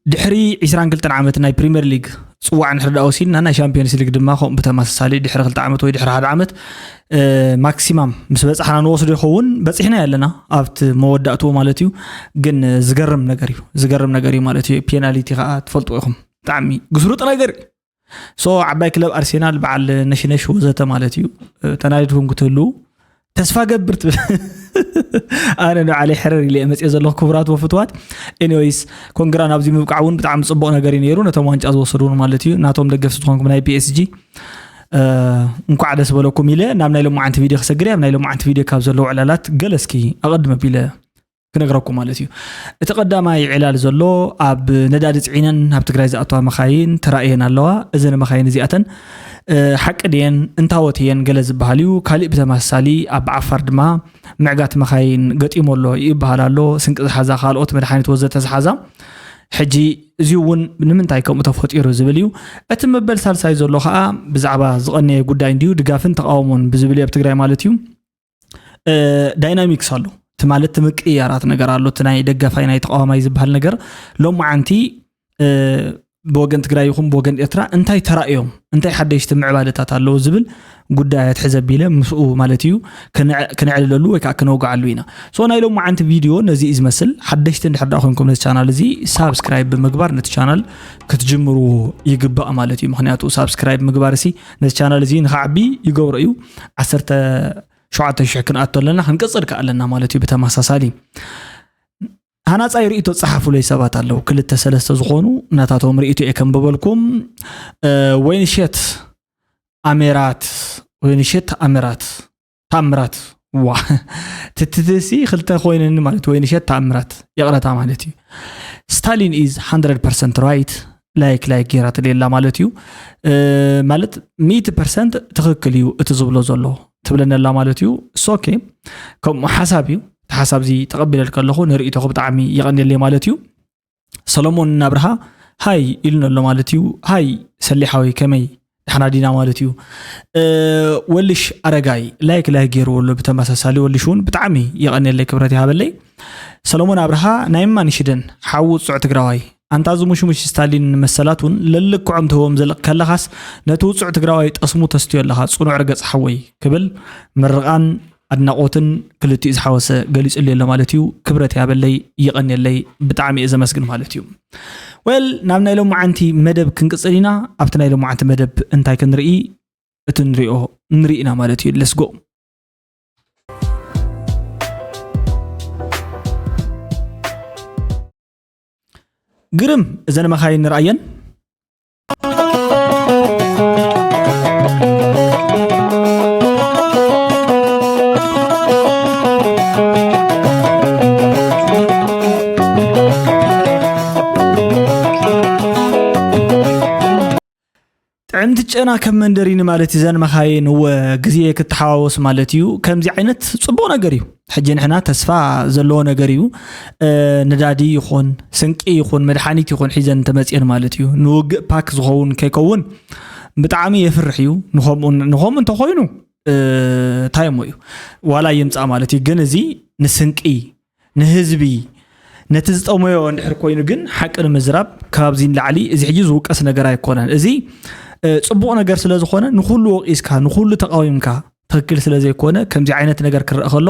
ድሕሪ ዕስራን ክልተን ዓመት ናይ ፕሪምየር ሊግ ጽዋዕ እንድሕር ደኣ ወሲድና፣ ናይ ሻምፒዮንስ ሊግ ድማ ከምኡ ብተመሳሳሊ ድሕሪ ክልተ ዓመት ወይ ድሕሪ ሓደ ዓመት፣ እ፣ ማክሲማም ምስ በጻሕና ንወስዶ ይኸውን። በጺሕና ኣለና ኣብቲ መወዳእትኡ ማለት እዩ። ግን ዝገርም ነገር እዩ፣ ዝገርም ነገር እዩ ማለት እዩ። ፔናልቲ ከኣ ትፈልጥዎ ኢኹም፣ ብጣዕሚ ግስሩጥ ነገር እዩ። ሶ ዓባይ ክለብ ኣርሴናል በዓል ነሽነሽ ወዘተ ማለት እዩ፣ እ፣ ተናዲድኩም ክትህልዉ ተስፋ ገብር ትብል። ኣነ ንባዕለይ ሕርር ኢለ እየ መፅየ ዘለኹ ክቡራት ወፍትዋት። ኤኒዌይስ፣ ኮንግራ ናብዚ ምብቃዕ እውን ብጣዕሚ ፅቡቕ ነገር እዩ ነይሩ፣ ነቶም ዋንጫ ዝወሰዱ እውን ማለት እዩ። ናቶም ደገፍቲ ዝኾንኩም ናይ ፒኤስጂ፣ እ፣ እንኳዕ ደስ በለኩም ኢለ ናብ ናይ ሎማዓንቲ ቪድዮ ክሰግር እየ። ኣብ ናይ ሎማዓንቲ ቪድዮ ካብ ዘለዉ ዕላላት ገለ እስኪ ኣቐድም ኣቢለ ክነግረኩም ማለት እዩ። እቲ ቀዳማይ ዕላል ዘሎ፣ ኣብ ነዳዲ ፅዒነን ናብ ትግራይ ዝኣተዋ መኻይን ተራእየን ኣለዋ። እዘን መኻይን እዚኣተን፣ እ፣ ሓቂ ድየን እንታወት እየን ገለ ዝበሃል እዩ። ካሊእ ብተመሳሳሊ ኣብ ዓፋር ድማ ምዕጋት መኻይን ገጢሙ ኣሎ ይበሃል ኣሎ። ስንቂ ዝሓዛ፣ ካልኦት መድሓኒት ወዘተ ዝሓዛ። ሕጂ እዚ እውን ንምንታይ ከምኡ ተፈጢሩ ዝብል እዩ። እቲ መበል ሳልሳይ ዘሎ ከዓ ብዛዕባ ዝቐነየ ጉዳይ እንድዩ፣ ድጋፍን ተቃውሞን ብዝብል እዩ፣ ኣብ ትግራይ ማለት እዩ። እ፣ ዳይናሚክስ ኣሎ። እቲ ማለት እቲ ምቅይያራት ነገር ኣሎ። እቲ ናይ ደጋፋይ ናይ ተቃዋማይ ዝበሃል ነገር ሎማዓንቲ፣ እ፣ ብወገን ትግራይ ይኹን ብወገን ኤርትራ እንታይ ተራእዮም፣ እንታይ ሓደሽቲ ምዕባለታት ኣለዉ ዝብል ጉዳያት ሕዘ ቢለ ምስኡ ማለት እዩ ክነዕ-፣ ክነዕልለሉ ወይ ከዓ ክነውግዓሉ ኢና። ሶ ናይ ሎማዓንቲ ቪድዮ ነዚ እዩ ዝመስል። ሓደሽቲ እንድሕር ደኣ ኮይንኩም ነዚ ቻናል እዚ ሳብስክራይብ ብምግባር ነቲ ቻናል ክትጅምርዎ ይግባእ ማለት እዩ። ምክንያቱ ሳብስክራይብ ምግባር ሲ ነዚ ቻናል እዚ ንክዓቢ ይገብሮ እዩ። ዓሰርተ ሸውዓተ ሽሕ ክንኣቱ ኣለና፣ ክንቅጽል ከኣ ኣለና ማለት እዩ። ብተመሳሳሊ ሃናጻይ ርእይቶ ጸሓፉለይ ሰባት ኣለዉ፣ ክልተ ሰለስተ ዝኾኑ፣ ናታቶም ርእይቶ እየ ከንብበልኩም። እ፣ ወይንሸት ኣሜራት፣ ወይንሸት ኣሜራት፣ ታምራት፣ ዋ፣ ትትትሲ ክልተ ኮይነኒ ማለት፣ ወይንሸት ታምራት፣ ይቕረታ ማለት እዩ። ስታሊን ኢዝ ሃንድረድ ፐርሰንት ራይት፣ ላይክ፣ ላይክ ጌራትለይ ኣላ ማለት እዩ። እ፣ ማለት ሚእቲ ፐርሰንት ትኽክል እዩ እቲ ዝብሎ ዘሎ ትብለኒ ኣላ ማለት እዩ። እሱ ኦኬ፣ ከምኡ ሓሳብ እዩ። እቲ ሓሳብ እዚ ተቐቢለልካ ኣለኹ፣ ንርእይቶኹ ብጣዕሚ የቐንየለይ ማለት እዩ። ሰሎሞን ኣብርሃ ሃይ ኢሉን ኣሎ ማለት እዩ። ሃይ ሰሊሓዊ፣ ከመይ? ደሕና ዲና ማለት እዩ። እ፣ ወልሽ ኣረጋይ ላይክ፣ ላይክ ገይርዎ ኣሎ ብተመሳሳሊ። ወልሽ እውን ብጣዕሚ የቐንየለይ፣ ክብረት ይሃበለይ። ሰሎሞን ኣብርሃ ናይ ማን ሽደን ሓዊ ውጹዕ ትግራዋይ፣ ኣንታ ዝሙሽሙሽ ስታሊን መሰላት እውን ለልክዖም ትህቦም ዘለ-፣ ከለኻስ ነቲ ውጹዕ ትግራዋይ ጠስሙ ተስትዮ ኣለኻ፣ ጽኑዕ ርገጽ ሓወይ ክብል ምርቓን ኣድናቖትን ክልቲኡ ዝሓወሰ ገሊጹለይ ኣሎ ማለት እዩ። ክብረት ያበለይ፣ ይቐንየለይ፣ ብጣዕሚ እየ ዘመስግን ማለት እዩ። ዌል፣ ናብ ናይ ሎማዓንቲ መደብ ክንቅጽል ኢና። ኣብቲ ናይ ሎማዓንቲ መደብ እንታይ ክንርኢ፣ እቲ ንሪኦ ንርኢ ኢና ማለት እዩ። ሌትስ ጎ። ግርም፣ እዘን መኻይን ንርኣየን። ጥዕምቲ ጨና ከም መንደሪ ንማለት እዩ። እዘን መኻይን እወ ግዜ ክተሓዋወስ ማለት እዩ። ከምዚ ዓይነት ጽቡቕ ነገር እዩ። ሕጂ ንሕና ተስፋ ዘለዎ ነገር እዩ። እ፣ ነዳዲ ይኹን፣ ስንቂ ይኹን፣ መድሓኒት ይኹን ሒዘን እንተመጽየን ማለት እዩ። ንውግእ ፓክ ዝኸውን ከይከውን ብጣዕሚ የፍርሕ እዩ። ንኸምኡ፣ ንኸምኡ እንተኾይኑ፣ እ፣ እንታይ እሞ እዩ? ዋላ ይምጻእ ማለት እዩ። ግን እዚ ንስንቂ፣ ንህዝቢ፣ ነቲ ዝጠመዮ እንድሕር ኮይኑ ግን ሓቂ ንምዝራብ ካብዚ ንላዕሊ እዚ ሕጂ ዝውቀስ ነገር ኣይኮነን። እዚ፣ እ፣ ጽቡቕ ነገር ስለ ዝኾነ ንኹሉ ወቒስካ፣ ንኹሉ ተቓዊምካ ትኽክል ስለ ዘይኮነ ከምዚ ዓይነት ነገር ክረአ ከሎ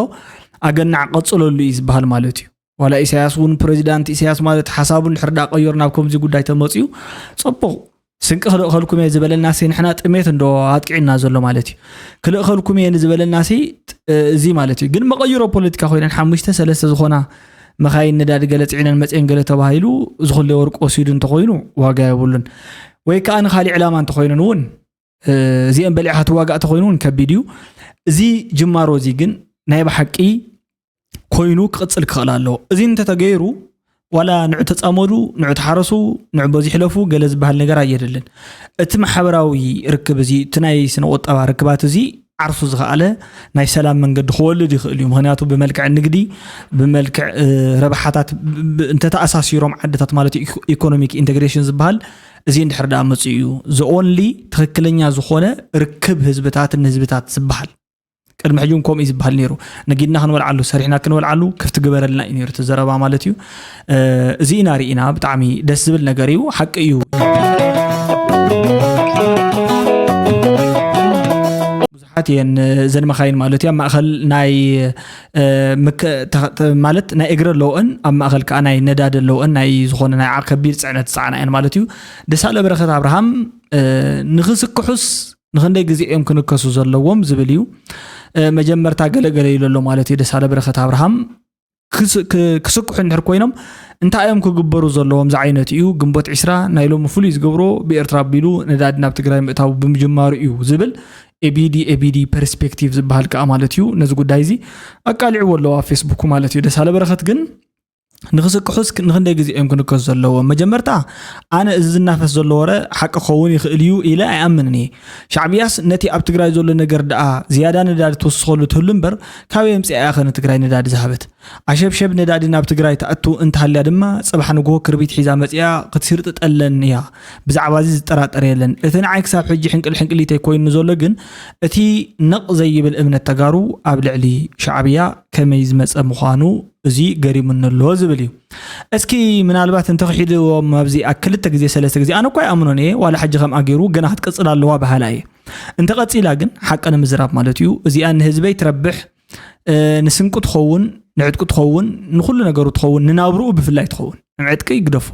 ኣገናዕ ቀጽለሉ እዩ ዝበሃል ማለት እዩ። ዋላ ኢሳያስ እውን ፕሬዚዳንት ኢሳያስ ማለት ሓሳቡ እንድሕር ደኣ ቀይሩ ናብ ከምዚ ጉዳይ ተመጽዩ ጽቡቕ። ስንቂ ክልእኸልኩም እየ ዝበለናሲ ንሕና ጥሜት እንዶ ኣጥቂዕና ዘሎ ማለት እዩ። ክልእኸልኩም እየ ንዝበለናሲ ጥ-፣ እዚ ማለት እዩ። ግን መቐይሮ ፖለቲካ ኮይነን ሓሙሽተ ሰለስተ ዝኾና መኻይን ነዳዲ ገለ ጽዒነን መጽኤን ገለ ተባሂሉ ዝኹለ ወርቂ ወሲዱ እንተኾይኑ ዋጋ የብሉን። ወይ ከኣ ንኻሊእ ዕላማ እንተኾይነን እውን፣ እ፣ እዚአን በሊዕኻ ትዋጋእ ተኾይኑ እውን ከቢድ እዩ። እዚ ጅማሮ እዚ ግን ናይ ብሓቂ ኮይኑ ክቕጽል ክኽእል ኣለዎ። እዚ እንተተገይሩ ዋላ ንዑ ተጻመዱ፣ ንዑ ተሓረሱ፣ ንዑ በዚ ሕለፉ ገለ ዝበሃል ነገር ኣየድልን። እቲ ማሕበራዊ ርክብ እዚ፣ እቲ ናይ ስነ ቁጠባ ርክባት እዚ ዓርሱ ዝኸኣለ ናይ ሰላም መንገዲ ክወልድ ይኽእል እዩ። ምኽንያቱ ብመልክዕ ንግዲ፣ ብመልክዕ፣ እ፣ ረብሓታት ብ-፣ ብ-፣ እንተተኣሳሲሮም ዓድታት ማለት እዩ፣ ኢኮ-፣ ኢኮኖሚክ ኢንተግሬሽን ዝበሃል እዚ እንድሕር ደኣ መጽኡ እዩ። The only ትኽክለኛ ዝኾነ ርክብ ህዝብታትን ንህዝብታት ዝበሃል። ቅድሚ ሕጂ እውን ከምኡ እዩ ዝበሃል ነይሩ። ነጊድና ክንበልዓሉ፣ ሰሪሕና ክንበልዓሉ ክፍቲ ግበረልና እዩ ነይሩ እቲ ዘረባ ማለት እዩ። እዚ ኢና ርኢና። ብጣዕሚ ደስ ዝብል ነገር እዩ፣ ሓቂ እዩ። ብዙሓት እየን እዘን መኻይን ማለት እዩ ኣብ ማእኸል ናይ ማለት ናይ እግሪ ኣለዎን ኣብ ማእኸል ከዓ ናይ ነዳዲ ኣለዎን ናይ ዝኾነ ናይ ከቢድ ፅዕነት ዝፀዓና እየን ማለት እዩ። ደሳለ በረኸት ኣብርሃም ንኽስክሑስ ንኽንደይ ግዜ እዮም ክንከሱ ዘለዎም ዝብል እዩ። መጀመርታ ገለገለ ኢሉ ኣሎ ማለት እዩ ደሳለ በረኸት ኣብርሃም። ክስክሑ እንድሕር ኮይኖም እንታይ እዮም ክግበሩ ዘለዎም ዝዓይነቱ እዩ። ግንቦት ዒስራ ናይ ሎሚ ፍሉይ ዝገብሮ ብኤርትራ ኣቢሉ ነዳዲ ናብ ትግራይ ምእታው ብምጅማሩ እዩ ዝብል ኤቢዲ ኤቢዲ ፐርስፔክቲቭ ዝበሃል ከዓ ማለት እዩ ነዚ ጉዳይ እዚ ኣቃሊዕዎ ኣለዎ ኣብ ፌስቡኩ ማለት እዩ። ደሳለ በረኸት ግን ንኽስክሑስ ንኽንደይ ግዜ እዮም ክንከሱ ዘለዎም? መጀመርታ ኣነ እዚ ዝናፈስ ዘሎ ወረ ሓቂ ክኸውን ይኽእል እዩ ኢለ ኣይኣምንን እየ። ሻዕብያስ ነቲ ኣብ ትግራይ ዘሎ ነገር ደኣ ዝያዳ ነዳዲ ትወስኸሉ ትህሉ እምበር ካበይ ኣምፂኣ እያ ኸ ንትግራይ ነዳዲ ዝሃበት? ኣሸብሸብ ነዳዲ ናብ ትግራይ ትኣቱ እንተሃልያ ድማ ፅባሕ ንግሆ ክርቢት ሒዛ መፂኣ ክትሽርጥጠለን እያ። ብዛዕባ እዚ ዝጠራጠር የለን። እቲ ንዓይ ክሳብ ሕጂ ሕንቅል ሕንቅሊተይ ኮይኑ ዘሎ ግን እቲ ነቕ ዘይብል እምነት ተጋሩ ኣብ ልዕሊ ሻዕብያ ከመይ ዝመፀ ምዃኑ እዚ ገሪሙኒ ኣሎ ዝብል እዩ። እስኪ ምናልባት እንተኽሒድዎም ኣብዚ ክልተ ግዜ ሰለስተ ግዜ ኣነ እኳ ይኣምኖን እየ ዋላ ሕጂ ከምኣ ገይሩ ገና ክትቅፅል ኣለዋ በሃላ እየ። እንተቐፂላ ግን ሓቂ ንምዝራብ ማለት እዩ እዚኣ ንህዝበይ ትረብሕ ንስንቁ ትኸውን ንዕጥቁ ትኸውን ንኩሉ ነገሩ ትኸውን ንናብርኡ ብፍላይ ትኸውን ንዕጥቂ ይግደፎ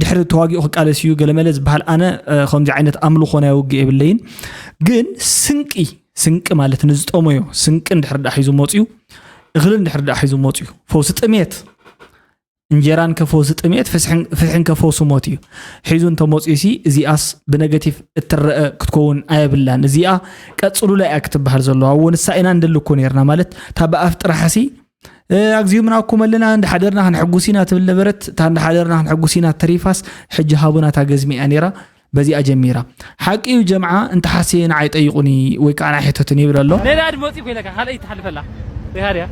ድሕሪ ተዋጊኡ ክቃለስ እዩ ገለመለ ዝበሃል ኣነ ከምዚ ዓይነት ኣምልኾ ናይ ውግእ የብለይን ግን ስንቂ ስንቂ ማለት ንዝጠመዮ ስንቂ እንድሕር ዳ ሒዙ መፅዩ እኽሊ እንድሕር ዳ ሒዙ መፅዩ ፈውሲ ጥሜት እንጀራን ከፈውሲ ጥሜት ፍትሕን ከፈውሲ ሞት እዩ ሒዙ እንተመፅዩ ሲ እዚኣስ ብነገቲቭ እትረአ ክትከውን ኣየብላን እዚኣ ቀፅሉላ እያ ክትበሃል ዘለዋ እዎ ንሳ ኢና እንደሊ እኮ ነርና ማለት እታ ብኣፍ ጥራሕ ሲ ኣግዚኡ ምናኩም ኣለና እንዳሓደርና ክንሕጉስ ኢና ትብል ነበረት እታ እንዳሓደርና ክንሕጉስ ኢና ተሪፋስ ሕጂ ሃቡና እታ ገዝሚ እያ ነራ በዚኣ ጀሚራ ሓቂ እዩ ጀምዓ እንተሓስየ ንዓይ ጠይቁኒ ወይ ከዓ ናይ ሕተቱኒ ይብል ኣሎ ነዳድ መፂ ኮይነካ ካልኣይ ትሓልፈላ ሪሃርያ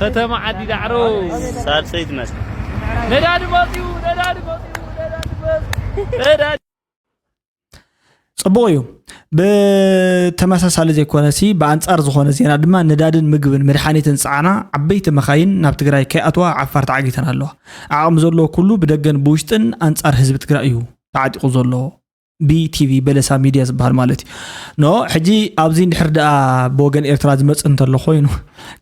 ከተማ ዓዲ ዳዕሮ ሳልሰይ ትመስል ነዳድ መፂኡ ነዳድ መፂኡ ነዳድ መፂኡ ነዳድ ጽቡቕ እዩ። ብተመሳሳሊ ዘይኮነሲ ብኣንጻር ዝኾነ ዜና ድማ ነዳድን ምግብን መድሓኒትን ዝጸዓና ዓበይቲ መኻይን ናብ ትግራይ ከይኣትዋ ዓፋር ተዓጊተን ኣለዋ። ዓቕሚ ዘለዎ ኩሉ ብደገን ብውሽጥን ኣንጻር ህዝቢ ትግራይ እዩ ተዓጢቑ ዘሎ። ቢቲቪ በለሳ ሚድያ ዝበሃል ማለት እዩ። ኖ ሕጂ ኣብዚ እንድሕር ደኣ ብወገን ኤርትራ ዝመጽእ እንተሎ ኮይኑ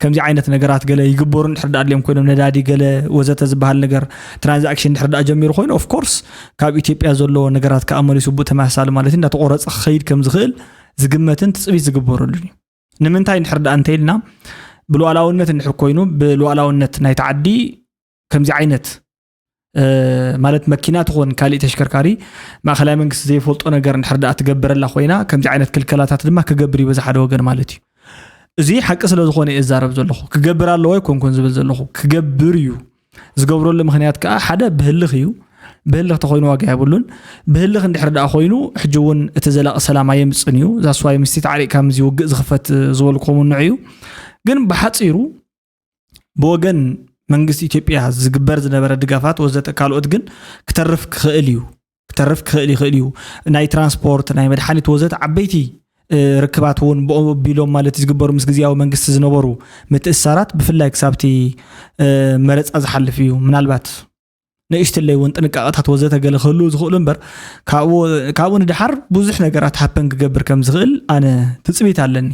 ከምዚ ዓይነት ነገራት ገለ ይግበሩ እንድሕር ደኣ ኣድልዮም ኮይኖም ነዳዲ ገለ ወዘተ ዝበሃል ነገር ትራንዛክሽን እንድሕር ደኣ ጀሚሩ ኮይኑ ኦፍኮርስ ካብ ኢትዮጵያ ዘሎ ነገራት ከዓ መሊሱ ብኡ ተመሳሳሊ ማለት እዩ እንዳተቆረፀ ክኸይድ ከም ዝኽእል ዝግመትን ትፅቢት ዝግበረሉን እዩ ንምንታይ እንድሕር ደኣ እንተኢልና ብሉዓላውነት እንድሕር ኮይኑ ብሉዓላውነት ናይቲ ዓዲ ከምዚ ዓይነት ማለት መኪና ትኾን ካሊእ ተሽከርካሪ ማእኸላይ መንግስቲ ዘይፈልጦ ነገር እንድሕር ደኣ ትገብረላ ኮይና ከምዚ ዓይነት ክልከላታት ድማ ክገብር እዩ በዚ ሓደ ወገን ማለት እዩ እዚ ሓቂ ስለ ዝኾነ እየ ዝዛረብ ዘለኹ ክገብር ኣለዎ ኣይኮንኩን ዝብል ዘለኹ ክገብር እዩ ዝገብረሉ ምኽንያት ከዓ ሓደ ብህልኽ እዩ ብህልኽ ተኮይኑ ዋጋ የብሉን ብህልኽ እንድሕር ደኣ ኮይኑ ሕጂ እውን እቲ ዘላቂ ሰላም ኣየምፅን እዩ ዛስዋይ ምስቲ ተዓሪቅካ ምዚ ውግእ ዝኽፈት ዝበልኩኹም ንዕ እዩ ግን ብሓፂሩ ብወገን መንግስቲ ኢትዮጵያ ዝግበር ዝነበረ ድጋፋት ወዘተ ካልኦት ግን ክተርፍ ክኽእል እዩ ክተርፍ ክኽእል ይኽእል እዩ ናይ ትራንስፖርት ናይ መድሓኒት ወዘተ ዓበይቲ ርክባት እውን ብኦም ኣቢሎም ማለት ዝግበሩ ምስ ግዜያዊ መንግስቲ ዝነበሩ ምትእስሳራት ብፍላይ ክሳብቲ መረፃ ዝሓልፍ እዩ ምናልባት ንእሽትለይ እውን ጥንቃቐታት ወዘተ ገለ ክህልው ዝኽእሉ እምበር ካብኡ ንድሓር ብዙሕ ነገራት ሃፐን ክገብር ከም ዝኽእል ኣነ ትፅቢት ኣለኒ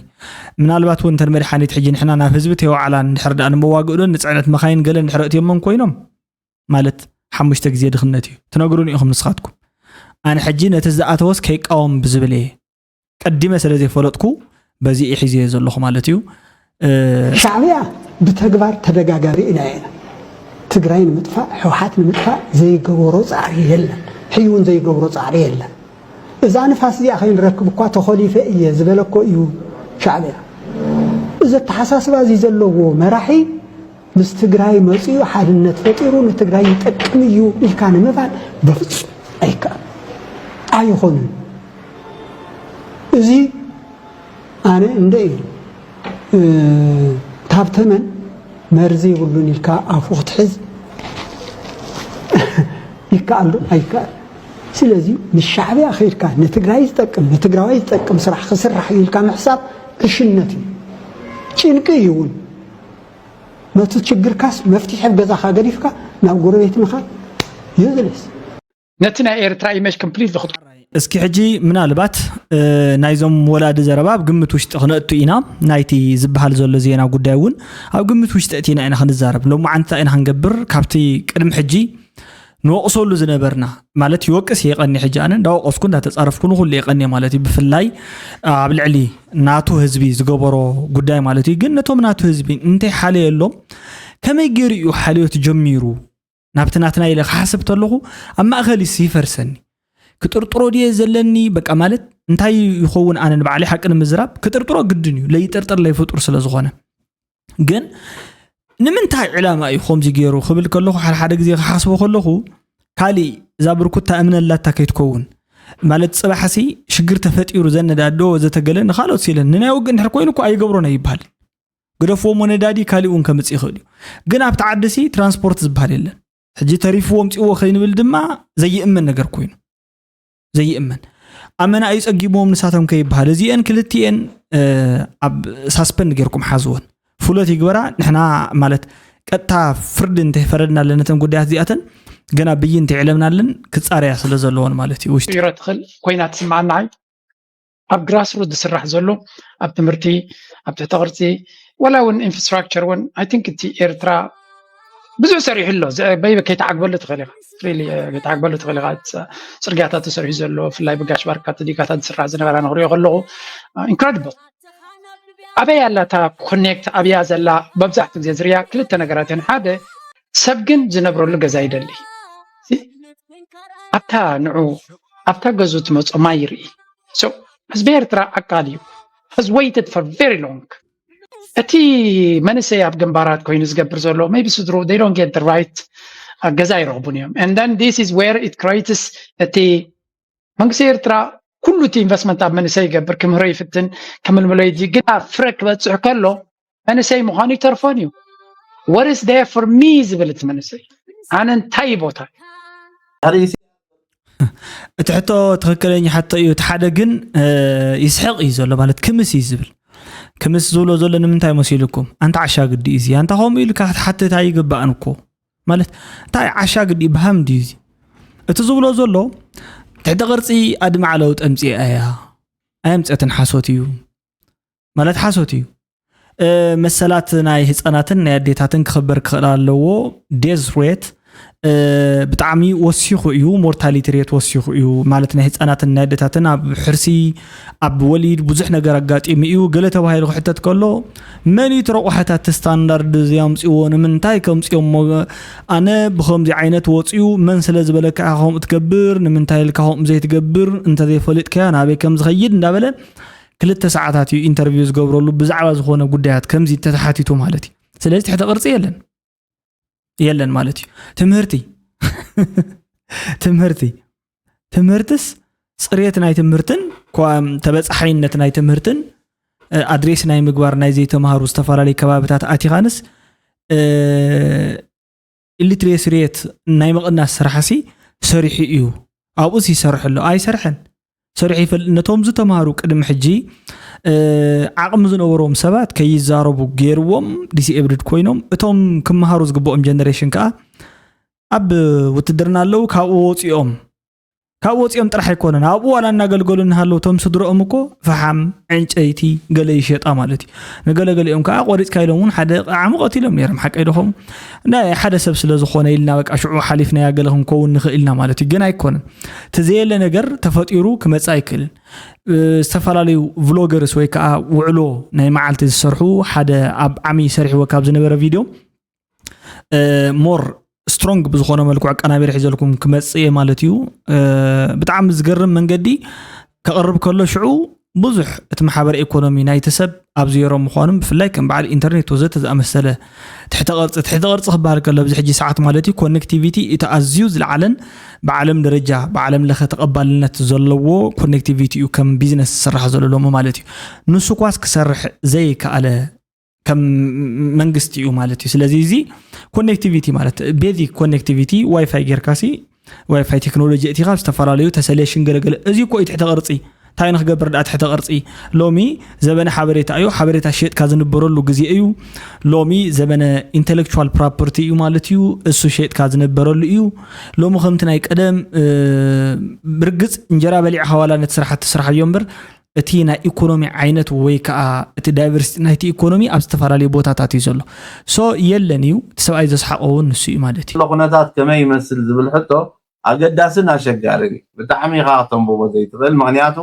ምናልባት እውን እንተን መድሓኒት ሕጂ ንሕና ናብ ህዝቢ ተይወዓላ እንድሕር ደኣ ንመዋግእዶን ንፅዕነት መኻይን ገለ እንድሕር ኣእትዮሞም ኮይኖም ማለት ሓሙሽተ ግዜ ድኽነት እዩ ትነግሩኒ ኢኹም ንስኻትኩም ኣነ ሕጂ ነቲ ዝኣተወስ ከይቃወም ብዝብል እየ ቀዲመ ስለ ዘይፈለጥኩ በዚ ሒዘዮ ዘለኹ ማለት እዩ ሻዕብያ ብተግባር ተደጋጋቢ ኢና ኢና ትግራይ ንምጥፋእ ሕወሓት ንምጥፋእ ዘይገበሮ ፃዕሪ የለን ሕይውን ዘይገብሮ ፃዕሪ የለን እዛ ንፋስ እዚኣ ከይንረክብ እኳ ተኾሊፈ እየ ዝበለ እኮ እዩ ሻዕብያ እዚ ኣተሓሳስባ እዚ ዘለዎ መራሒ ምስ ትግራይ መፂኡ ሓድነት ፈጢሩ ንትግራይ ይጠቅም እዩ ኢልካ ንምባል በፍፁም ኣይከኣል ኣይኾንን እዚ ኣነ እንደ እዩ ታብተመን መርዚ ይብሉን ኢልካ ኣፉ ክትሕዝ ይከኣል ዶ ኣይከኣል ስለዚ ምስ ሻዕብያ ከይድካ ንትግራይ ዝጠቅም ንትግራዋይ ዝጠቅም ስራሕ ክስራሕ እዩ ኢልካ ምሕሳብ ዕሽነት እዩ። ጭንቂ እዩ እውን። ነቲ ችግርካስ መፍትሒ ኣብ ገዛኻ ገዲፍካ ናብ ጎረቤት ምኻድ ዩዝለስ። ነቲ ናይ ኤርትራ ኢሜጅ ኮምፕሊትሊ ክት እስኪ ሕጂ ምናልባት ናይዞም ወላዲ ዘረባ ኣብ ግምት ውሽጢ ክነእቱ ኢና። ናይቲ ዝበሃል ዘሎ ዜና ጉዳይ እውን ኣብ ግምት ውሽጢ እቲና ኢና ክንዛረብ። ሎማዓንቲ እንታይ ኢና ክንገብር? ካብቲ ቅድሚ ሕጂ ንወቕሰሉ ዝነበርና ማለት ይወቅስ እየ ቀኒ ሕጂ ኣነ እንዳወቀስኩ እንዳተፃረፍኩ ንኩሉ እየ ቀኒ ማለት እዩ። ብፍላይ ኣብ ልዕሊ ናቱ ህዝቢ ዝገበሮ ጉዳይ ማለት እዩ። ግን ነቶም ናቱ ህዝቢ እንታይ ሓለየሎም ከመይ ገይሩ እዩ ሓልዮት ጀሚሩ ናብቲ ናትና ኢለ ክሓስብ ተለኹ ኣብ ማእኸል ይስ ይፈርሰኒ። ክጥርጥሮ ድየ ዘለኒ በቃ ማለት እንታይ ይኸውን ኣነ ንባዕለይ ሓቂ ንምዝራብ ክጥርጥሮ ግድን እዩ ለይጥርጥር ለይፍጡር ስለ ዝኾነ ግን ንምንታይ ዕላማ እዩ ከምዚ ገይሩ ክብል ከለኹ ሓደ ሓደ ግዜ ክሓስቦ ከለኹ ካሊእ እዛ ብርኩታ እምነላታ ከይትከውን ማለት ፅባሕሲ ሽግር ተፈጢሩ ዘነዳዶ ወዘተገለ ንካልኦት ሲለን ንናይ ውግእ እንድሕር ኮይኑ እኮ ኣይገብሮን ኣይበሃል ግደፍዎ እሞ ነዳዲ ካሊእ እውን ከምፅእ ይኽእል እዩ ግን ኣብቲ ዓድሲ ትራንስፖርት ዝበሃል የለን ሕጂ ተሪፍዎ ምፅእዎ ከይንብል ድማ ዘይእመን ነገር ኮይኑ ዘይእመን ኣመና እዩ ፀጊሞም ንሳቶም ከይበሃል እዚአን ክልቲኤን ኣብ ሳስፐንድ ጌርኩም ሓዝወን ፍሎት ይግበራ ንሕና ማለት ቀጥታ ፍርዲ እንተይፈረድናለን ነተን ጉዳያት እዚኣተን ገና ብይን እንተይዕለምናለን ክፃረያ ስለ ዘለዎን ማለት እዩ ውሽጢ ትኽእል ኮይና ትስምዓና ኣብ ግራስሩት ዝስራሕ ዘሎ ኣብ ትምህርቲ ኣብ ትሕተ ቅርፂ ወላ እውን ኢንፍራስትራክቸር እውን ኣይ ቲንክ እቲ ኤርትራ ብዙሕ ሰሪሑ ኣሎ በይ ከይተዓግበሉ ትኽእል ኢኻ ከይተዓግበሉ ትኽእል ኢኻ ጽርግያታት ተሰሪሑ ዘሎ ብፍላይ ብጋሽ ባርካ ዲጋታት ዝስራሕ ዝነበራ ንኽሪኦ ከለኹ ኢንክረዲብል ኣበይ ኣላ እታ ኮኔክት ኣብያ ዘላ መብዛሕትኡ ግዜ ዝርያ ክልተ ነገራት እየን ሓደ ሰብ ግን ዝነብረሉ ገዛ ይደሊ ኣብታ ንዑ ኣብታ ገዙ ትመጾ ማይ ይርኢ ህዝቢ ኤርትራ ዓቃል እዩ has waited for very long እቲ መንእሰይ ኣብ ግንባራት ኮይኑ ዝገብር ዘሎ maybe ስድሩ they don't get the right ገዛ ይረኽቡን እዮም and then this is where it creates እቲ መንግስቲ ኤርትራ ኩሉ እቲ ኢንቨስትመንት ኣብ መንእሰይ ይገብር ክምህሮ ይፍትን ክምልምሎ ይድሊ ግና ፍረ ክበፅሕ ከሎ መንእሰይ ምዃኑ ይተርፎን እዩ what is there for me ዝብል እቲ መንእሰይ ኣነ እንታይ ቦታ እቲ ሕቶ ትኽክለኛ ሕቶ እዩ እቲ ሓደ ግን ይስሕቕ እዩ ዘሎ ማለት ክምስ እዩ ዝብል ክምስ ዝብሎ ዘሎ ንምንታይ መሲልኩም ኣንታ ዓሻ ግዲ እዩ ኣንታ ከምኡ ኢልካ ክትሓትት ኣይግባእን እኮ ማለት እንታይ ዓሻ ግዲ በሃም ድዩ እዚ እቲ ዝብሎ ዘሎ ትሕተ ቅርፂ ኣድማዕ ለውጢ ኣምፅኣ እያ ኣየምፀትን ሓሶት እዩ ማለት ሓሶት እዩ መሰላት ናይ ህፃናትን ናይ ኣዴታትን ክኽበር ክኽእል ኣለዎ death rate ብጣዕሚ ወሲኹ እዩ mortality rate ወሲኹ እዩ ማለት ናይ ህፃናትን ናይ ኣዴታትን ኣብ ሕርሲ ኣብ ወሊድ ብዙሕ ነገር ኣጋጢሙ እዩ ገለ ተባሂሉ ክሕተት ከሎ መን እዩ ትረቑሐታት ስታንዳርድ እዚ ኣምፅዎ ንምንታይ ከምፅኦሞ ኣነ ብከምዚ ዓይነት ወፅዩ መን ስለ ዝበለካ ኢኻ ከምኡ ትገብር ንምንታይ ኢልካ ከምኡ ዘይትገብር እንተዘይፈሊጥካዮ ናበይ ከም ዝኸይድ እንዳበለ ክልተ ሰዓታት እዩ ኢንተርቪው ዝገብረሉ ብዛዕባ ዝኾነ ጉዳያት ከምዚ ተተሓቲቱ ማለት እዩ ስለዚ ትሕተ ቅርፂ የለን የለን ማለት እዩ ትምህርቲ ትምህርቲ ትምህርትስ ፅሬት ናይ ትምህርትን ተበፃሓይነት ናይ ትምህርትን ኣድሬስ ናይ ምግባር ናይ ዘይተምሃሩ ዝተፈላለዩ ከባብታት ኣቲኻንስ ኢሊትሬሲ ሬት ናይ ምቕናስ ስራሕሲ ሰሪሑ እዩ ኣብኡስ ይሰርሕ ኣሎ ኣይሰርሐን ሰሪሑ ይፈልጥ ነቶም ዝተምሃሩ ቅድሚ ሕጂ ዓቕሚ ዝነበሮም ሰባት ከይዛረቡ ገይርዎም ዲስኤብልድ ኮይኖም እቶም ክመሃሩ ዝግብኦም ጀነሬሽን ከዓ ኣብ ውትድርና ኣለዉ ካብኡ ወፂኦም ካብ ወፂኦም ጥራሕ ኣይኮነን ኣብኡ ዋላ እናገልገሉ እናሃለዉ እቶም ስድረኦም እኮ ፈሓም ዕንጨይቲ ገለ ይሸጣ ማለት እዩ ንገለገሊኦም ከዓ ቆሪፅካ ኢሎም እውን ሓደ ዓሚ ቀቲሎም ነይሮም ሓቀይ ዶ ከምኡ ናይ ሓደ ሰብ ስለ ዝኾነ ኢልና በቃ ሽዑ ሓሊፍናያ ገለ ክንከውን ንኽእል ኢና ማለት እዩ ግን ኣይኮነን እቲ ዘየለ ነገር ተፈጢሩ ክመፅእ ኣይክእልን ዝተፈላለዩ ቭሎገርስ ወይ ከዓ ውዕሎ ናይ መዓልቲ ዝሰርሑ ሓደ ኣብ ዓሚ ሰሪሕዎ ካብ ዝነበረ ቪድዮ ሞር ስትሮንግ ብዝኾነ መልክዑ ኣቀናቢረ ሒዘልኩም ክመፅእ እየ ማለት እዩ ብጣዕሚ ዝገርም መንገዲ ከቕርብ ከሎ ሽዑ ብዙሕ እቲ ማሕበረ ኢኮኖሚ ናይቲ ሰብ ኣብ ዜሮ ምዃኑ ብፍላይ ከም በዓል ኢንተርኔት ወዘተ ዝኣመሰለ ትሕተ ቅርፂ ትሕተ ቅርፂ ክበሃል ከሎ ኣብዚ ሕጂ ሰዓት ማለት እዩ ኮኔክቲቪቲ እቲ ኣዝዩ ዝለዓለን ብዓለም ደረጃ ብዓለም ለኸ ተቐባልነት ዘለዎ ኮኔክቲቪቲ እዩ ከም ቢዝነስ ዝስራሕ ዘሎ ሎሚ ማለት እዩ ንሱ ኳስ ክሰርሕ ዘይከኣለ ከም መንግስቲ እዩ ማለት እዩ ስለዚ እዚ ኮኔክቲቪቲ ማለት ቤዚክ ኮኔክቲቪቲ ዋይፋይ ጌርካሲ ዋይፋይ ቴክኖሎጂ እቲኻ ዝተፈላለዩ ተሰሌሽን ገለገለ፣ እዚ እኮ እዩ ትሕተ ቅርፂ። እንታይ ንክገብር ደኣ ትሕተ ቅርፂ? ሎሚ ዘበነ ሓበሬታ እዩ። ሓበሬታ ሸጥካ ዝንበረሉ ግዜ እዩ። ሎሚ ዘበነ ኢንቴሌክቹዋል ፕሮፐርቲ እዩ ማለት እዩ። እሱ ሸጥካ ዝነበረሉ እዩ። ሎሚ ከምቲ ናይ ቀደም ብርግፅ እንጀራ በሊዕካ ዋላ ነቲ ስራሕ ትስራሕ እዮ እምበር፣ እቲ ናይ ኢኮኖሚ ዓይነት ወይ ከዓ እቲ ዳይቨርሲቲ ናይቲ ኢኮኖሚ ኣብ ዝተፈላለዩ ቦታታት እዩ ዘሎ። ሶ የለን እዩ። እቲ ሰብኣይ ዘስሓቆ እውን ንሱ እዩ ማለት እዩ። ኩነታት ከመይ ይመስል ዝብል ሕቶ ኣገዳስን ኣሸጋርን እዩ። ብጣዕሚ ኢኻ ክተንብቦ ዘይትኽእል፣ ምኽንያቱ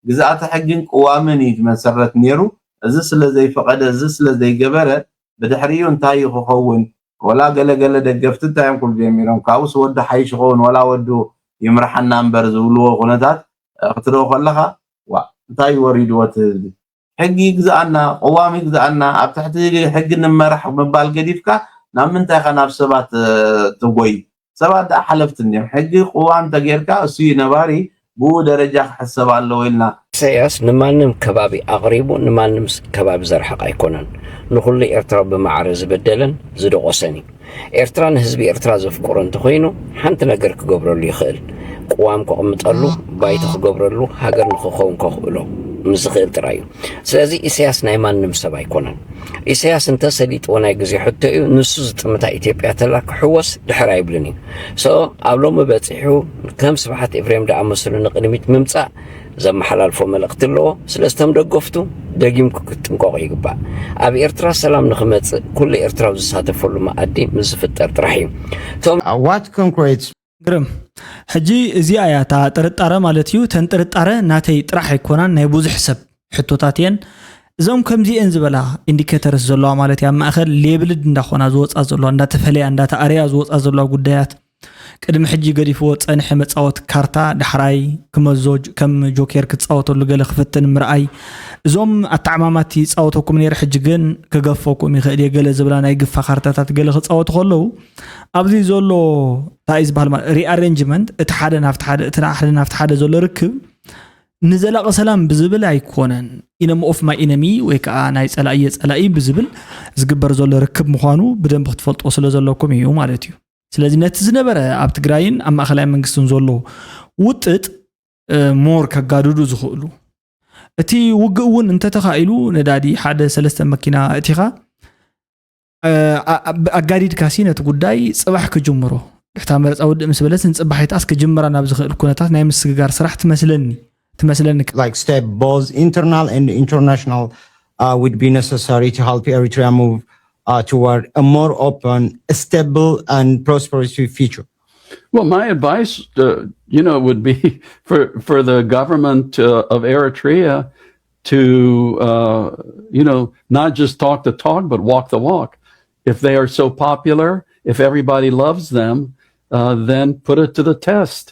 ግዝኣተ ሕግን ቅዋምን እዩ ዝመሰረት ነይሩ። እዚ ስለ ዘይፈቐደ፣ እዚ ስለ ዘይገበረ፣ ብድሕሪኡ እንታይ እዩ ክኸውን? ወላ ገለገለ ደገፍቲ እንታይ እዮም ክብሉ ጀሚሮም? ካብኡስ ወዲ ሓይሽ ይኸውን፣ ወላ ወዱ ይምርሓና እምበር ዝብልዎ ኩነታት ክትሪኦ ከለኻ፣ ዋ እንታይ ወሪድዎ እቲ ህዝቢ? ሕጊ ይግዝኣና፣ ቅዋም ይግዝኣና፣ ኣብ ትሕቲ ሕጊ ንመራሕ ምባል ገዲፍካ ናብ ምንታይ ኢኻ ናብ ሰባት ትጎይ? ሰባት ደኣ ሓለፍቲ እንድዮም። ሕጊ ቅዋም እንተጌርካ እሱ እዩ ነባሪ፣ ብኡ ደረጃ ክሕሰብ ኣለዎ ኢልና። ኢሳያስ ንማንም ከባቢ ኣቕሪቡ ንማንም ከባቢ ዘርሕቕ ኣይኮነን። ንኹሉ ኤርትራዊ ብማዕረ ዝበደለን ዝደቖሰን እዩ። ኤርትራ ንህዝቢ ኤርትራ ዘፍቅሮ እንተኾይኑ ሓንቲ ነገር ክገብረሉ ይኽእል። ቅዋም ከቕምጠሉ፣ ባይቶ ክገብረሉ፣ ሃገር ንኽኸውን ከኽእሎ ምስ ዝኽእል ጥራይ እዩ። ስለዚ ኢሳያስ ናይ ማንም ሰብ ኣይኮነን። ኢሳያስ እንተሰሊጥዎ ናይ ግዜ ሕቶ እዩ። ንሱ ዝጥምታ ኢትዮጵያ ተላ ክሕወስ ድሕር ኣይብልን እዩ። ሶ ኣብ ሎሚ በጺሑ ከም ስብሓት ኤፍሬም ዝኣመሰሉ ንቕድሚት ምምጻእ ዘመሓላልፎ መልእኽቲ ኣለዎ። ስለዚ እቶም ደገፍቱ ደጊምኩ ክትጥንቀቑ ይግባእ። ኣብ ኤርትራ ሰላም ንኽመጽእ ኩሉ ኤርትራዊ ዝሳተፈሉ መኣዲ ምስ ዝፍጠር ጥራሕ እዩ። እቶም Uh, what concrete ግርም። ሕጂ እዚኣ እያ እታ ጥርጣረ ማለት እዩ። ተን ጥርጣረ ናተይ ጥራሕ ኣይኮናን፣ ናይ ብዙሕ ሰብ ሕቶታት እየን። እዞም ከምዚኤን ዝበላ ኢንዲኬተርስ ዘለዋ ማለት እያ፣ ኣብ ማእኸል ሌብልድ እንዳኾና ዝወፃ ዘለዋ፣ እንዳተፈለያ እንዳተኣረያ ዝወፃ ዘለዋ ጉዳያት፣ ቅድሚ ሕጂ ገዲፍዎ ፀንሐ መፃወቲ ካርታ ዳሕራይ ክመዞ ጅ- ከም ጆኬር ክፃወተሉ ገለ ክፍትን ምርኣይ፣ እዞም ኣተዓማማቲ ይፃወተኩም ነይረ ሕጂ ግን ክገፈኩም ይኽእል እየ ገለ ዝብላ ናይ ግፋ ካርታታት ገለ ክፃወቱ ከለዉ፣ ኣብዚ ዘሎ እንታይ እዩ ዝበሃል ማለት ሪኣሬንጅመንት፣ እቲ ሓደ ናብቲ ሓደ እቲ ሓደ ናብቲ ሓደ ዘሎ ርክብ ንዘላቂ ሰላም ብዝብል ኣይኮነን፣ ኢነም ኦፍ ማይ ኢነሚ ወይ ከዓ ናይ ፀላእየ ፀላኢ ብዝብል ዝግበር ዘሎ ርክብ ምዃኑ ብደንብ ክትፈልጦ ስለ ዘለኩም እዩ ማለት እዩ። ስለዚ ነቲ ዝነበረ ኣብ ትግራይን ኣብ ማእኸላይ መንግስትን ዘሎ ውጥጥ ሞር ከጋድዱ ዝኽእሉ፣ እቲ ውግእ እውን እንተተኻኢሉ ነዳዲ ሓደ ሰለስተ መኪና እቲኻ ኣጋዲድካሲ ነቲ ጉዳይ ፅባሕ ክጅምሮ፣ ድሕታ መረፃ ውድእ ምስ በለስ ንፅባሒትኣስ ክጅምራ ናብ ዝኽእል ኩነታት ናይ ምስግጋር ስራሕ ትመስለኒ ትመስለኒ like step both internal and international uh, would be necessary to help Eritrea move uh, toward a more open, stable, and prosperous future. Well, my advice, uh, you know, would be for for the government uh, of Eritrea to, uh, you know, not just talk the talk, but walk the walk. If they are so popular, if everybody loves them, uh, then put it to the test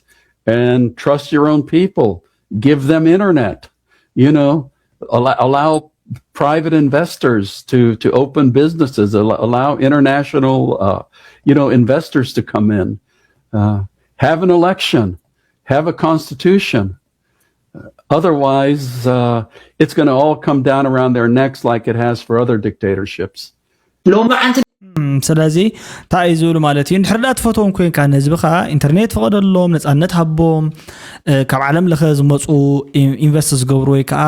and trust your own people. Give them internet. You know, allow, allow private investors to to open businesses. Allow, allow international, uh, you know, investors to come in. Uh, have an election. Have a constitution. Otherwise, uh, it's going to all come down around their necks like it has for other dictatorships. ሎሚ ዓንቲ ስለዚ እንታይ እዩ ዝብሉ ማለት እዩ? እንድሕር ዳ ትፈትዎም ኮንካ ንህዝብኻ ኢንተርኔት ፍቐደሎም፣ ነፃነት ሃቦም፣ ካብ ዓለም ለኸ ዝመፁ ኢንቨስት ዝገብሩ ወይ ከዓ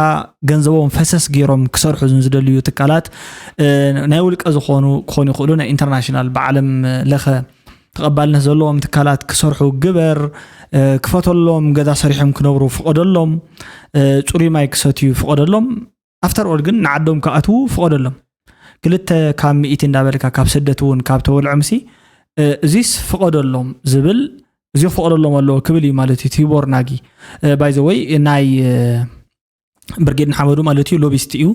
ገንዘቦም ፈሰስ ገይሮም ክሰርሑ ዝደልዩ ትካላት ናይ ውልቀ ዝኾኑ ክኾኑ ይኽእሉ፣ ናይ ኢንተርናሽናል ብዓለም ለኸ ተቐባልነት ዘለዎም ትካላት ክሰርሑ ግበር፣ ክፈተሎም፣ ገዛ ሰሪሖም ክነብሩ ፍቐደሎም፣ ፅሩይ ማይ ክሰትዩ ፍቐደሎም። ኣፍተር ኦል ግን ንዓዶም ክኣትዉ ፍቐደሎም። ክልተ ካብ ሚእቲ እንዳበልካ ካብ ስደት እውን ካብ ተበልዖምሲ እዚስ ፍቐደሎም ዝብል እዚ ፍቐደሎም ኣለዎ ክብል እዩ ማለት እዩ። ቲቦር ናጊ ባይዘወይ ናይ ብርጌድ ንሓመዱ ማለት እዩ ሎቢስት እዩ።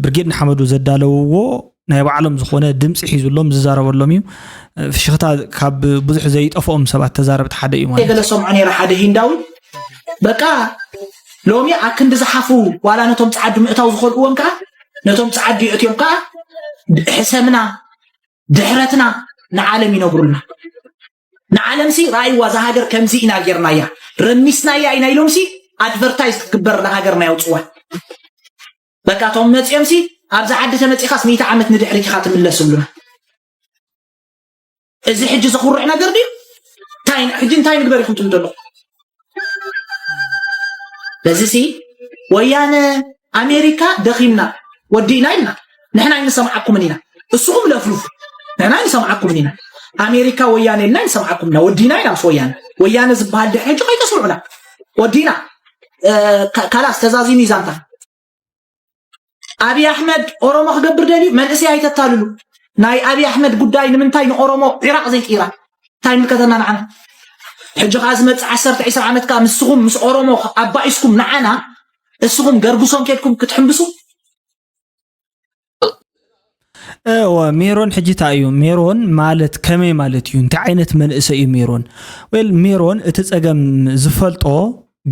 ብርጌድ ንሓመዱ ዘዳለውዎ ናይ ባዕሎም ዝኾነ ድምፂ ሒዙሎም ዝዛረበሎም እዩ። ፍሽኽታ ካብ ብዙሕ ዘይጠፍኦም ሰባት ተዛረብቲ ሓደ እዩ ማለት እዩ። ገለ ሰምዖ ነይረ ሓደ ሂንዳዊ በቃ ሎሚ ኣክንዲ ዝሓፍሩ ዋላ ነቶም ፃዓዱ ምእታው ዝኸልእዎም ከዓ ነቶም ፃዓዱ የእትዮም ከዓ ሕሰምና ድሕረትና ንዓለም ይነግሩልና። ንዓለምሲ ራእይዋ እዛ ሃገር ከምዚ ኢና ጌርናያ ረሚስናያ ኢና ኢሎምሲ ኣድቨርታይዝ ክትግበር ንሃገርና የውፅዋ። በቃ እቶም መፂኦምሲ ኣብዚ ዓዲ ተመፂኻስ ሚእቲ ዓመት ንድሕሪት ኢኻ ትምለስ ይብሉና። እዚ ሕጂ ዘኹርዕ ነገር ድዩ? እታ ሕጂ እንታይ ንግበር ኢኹም ትብሉ ዘለኹም? በዚ ሲ ወያነ ኣሜሪካ ደኺምና ወዲእና ኢልና ንሕና ኣይንሰምዓኩምን ኢና። እስኹም ለፍልፉ፣ ንሕና ኣይንሰምዓኩምን ኢና። ኣሜሪካ ወያነ ኢልና ኣይንሰምዓኩም ኢና። ወዲእና ኢና ምስ ወያነ። ወያነ ዝበሃል ድሕሪ ሕጂ ከይተስምዑና ወዲእና። ካላስ ተዛዚሙ ዛንታ። ኣብይ ኣሕመድ ኦሮሞ ክገብር ደልዩ መንእሰይ ኣይተታልሉ። ናይ ኣብይ ኣሕመድ ጉዳይ ንምንታይ ንኦሮሞ ዒራቕ ዘይቅይራ? እንታይ ምልከተና ንዓና? ሕጂ ከኣ ዝመጽእ ዓሰርተ ዒስራ ዓመት ከኣ ምስኹም ምስ ኦሮሞ ኣባኢስኩም ንዓና እስኹም ገርግሶም ኬድኩም ክትሕምብሱ? እወ፣ ሜሮን ሕጂ እንታይ እዩ? ሜሮን ማለት ከመይ ማለት እዩ? እንታይ ዓይነት መንእሰይ እዩ ሜሮን? ዌል፣ ሜሮን እቲ ጸገም ዝፈልጦ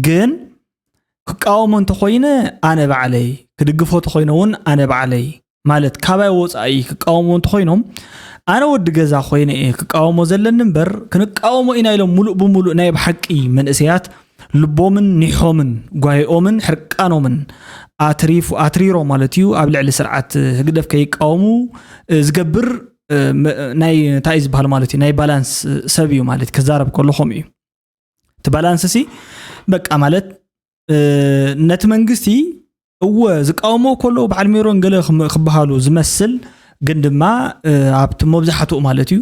ግን ክቃወሞ እንተኾይነ ኣነ ባዕለይ፣ ክድግፎ ተኾይነ እውን ኣነ ባዕለይ፣ ማለት ካባይ ወፃኢ ክቃወሞ እንተኾይኖም ኣነ ወዲ ገዛ ኮይነ እየ ክቃወሞ ዘለኒ እምበር ክንቃወሞ ኢና ኢሎም ሙሉእ ብሙሉእ ናይ ብሓቂ መንእሰያት ልቦምን ኒሖምን ጓይኦምን ሕርቃኖምን ኣትሪፉ ኣትሪሮ ማለት እዩ ኣብ ልዕሊ ስርዓት ህግደፍ ከይቃወሙ ዝገብር ናይ እንታይ ዝበሃል ማለት እዩ ናይ ባላንስ ሰብ እዩ ማለት ክዛረብ ከሎ ከምኡ እዩ እቲ ባላንስ ሲ በቃ ማለት ነቲ መንግስቲ እወ ዝቃወሞ ከሎ በዓል ሜሮን ገለ ክበሃሉ ዝመስል ግን ድማ ኣብቲ መብዛሕትኡ ማለት እዩ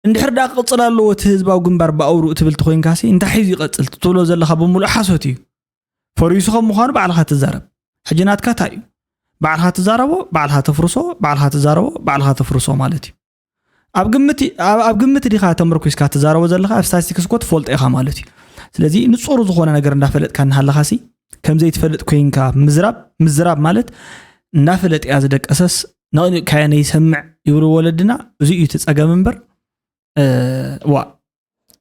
እንድሕር ዳ ክቕፅል ኣለዎ እቲ ህዝባዊ ግንባር ብኣውሩ እትብል ተኮይንካሲ እንታይ ሒዙ ይቐፅል ትብሎ ዘለካ ብምሉእ ሓሶት እዩ ፈሪሱ ከም ምኳኑ ባዕልካ ትዛረብ ሕጂ ናትካ እንታይ እዩ ባዕልካ ትዛረቦ ባዕልካ ተፍርሶ ባዕልካ ትዛረቦ ባዕልካ ተፍርሶ ማለት እዩ ኣብ ግምት ኣብ ግምት ዲኻ ተመርኩስካ ትዛረቦ ዘለኻ ኣብ ስታቲስቲክስ እኮ ትፈልጦ ኢኻ ማለት እዩ ስለዚ ንጹር ዝኾነ ነገር እንዳፈለጥካ እናሃለኻሲ ከም ዘይትፈልጥ ኮይንካ ምዝራብ ምዝራብ ማለት እንዳፈለጥ እያ ዝደቀሰስ ነቕኒቕካዮ ነይሰምዕ ይብሉ ወለድና እዚ እዩ እቲ ጸገም እምበር ዋ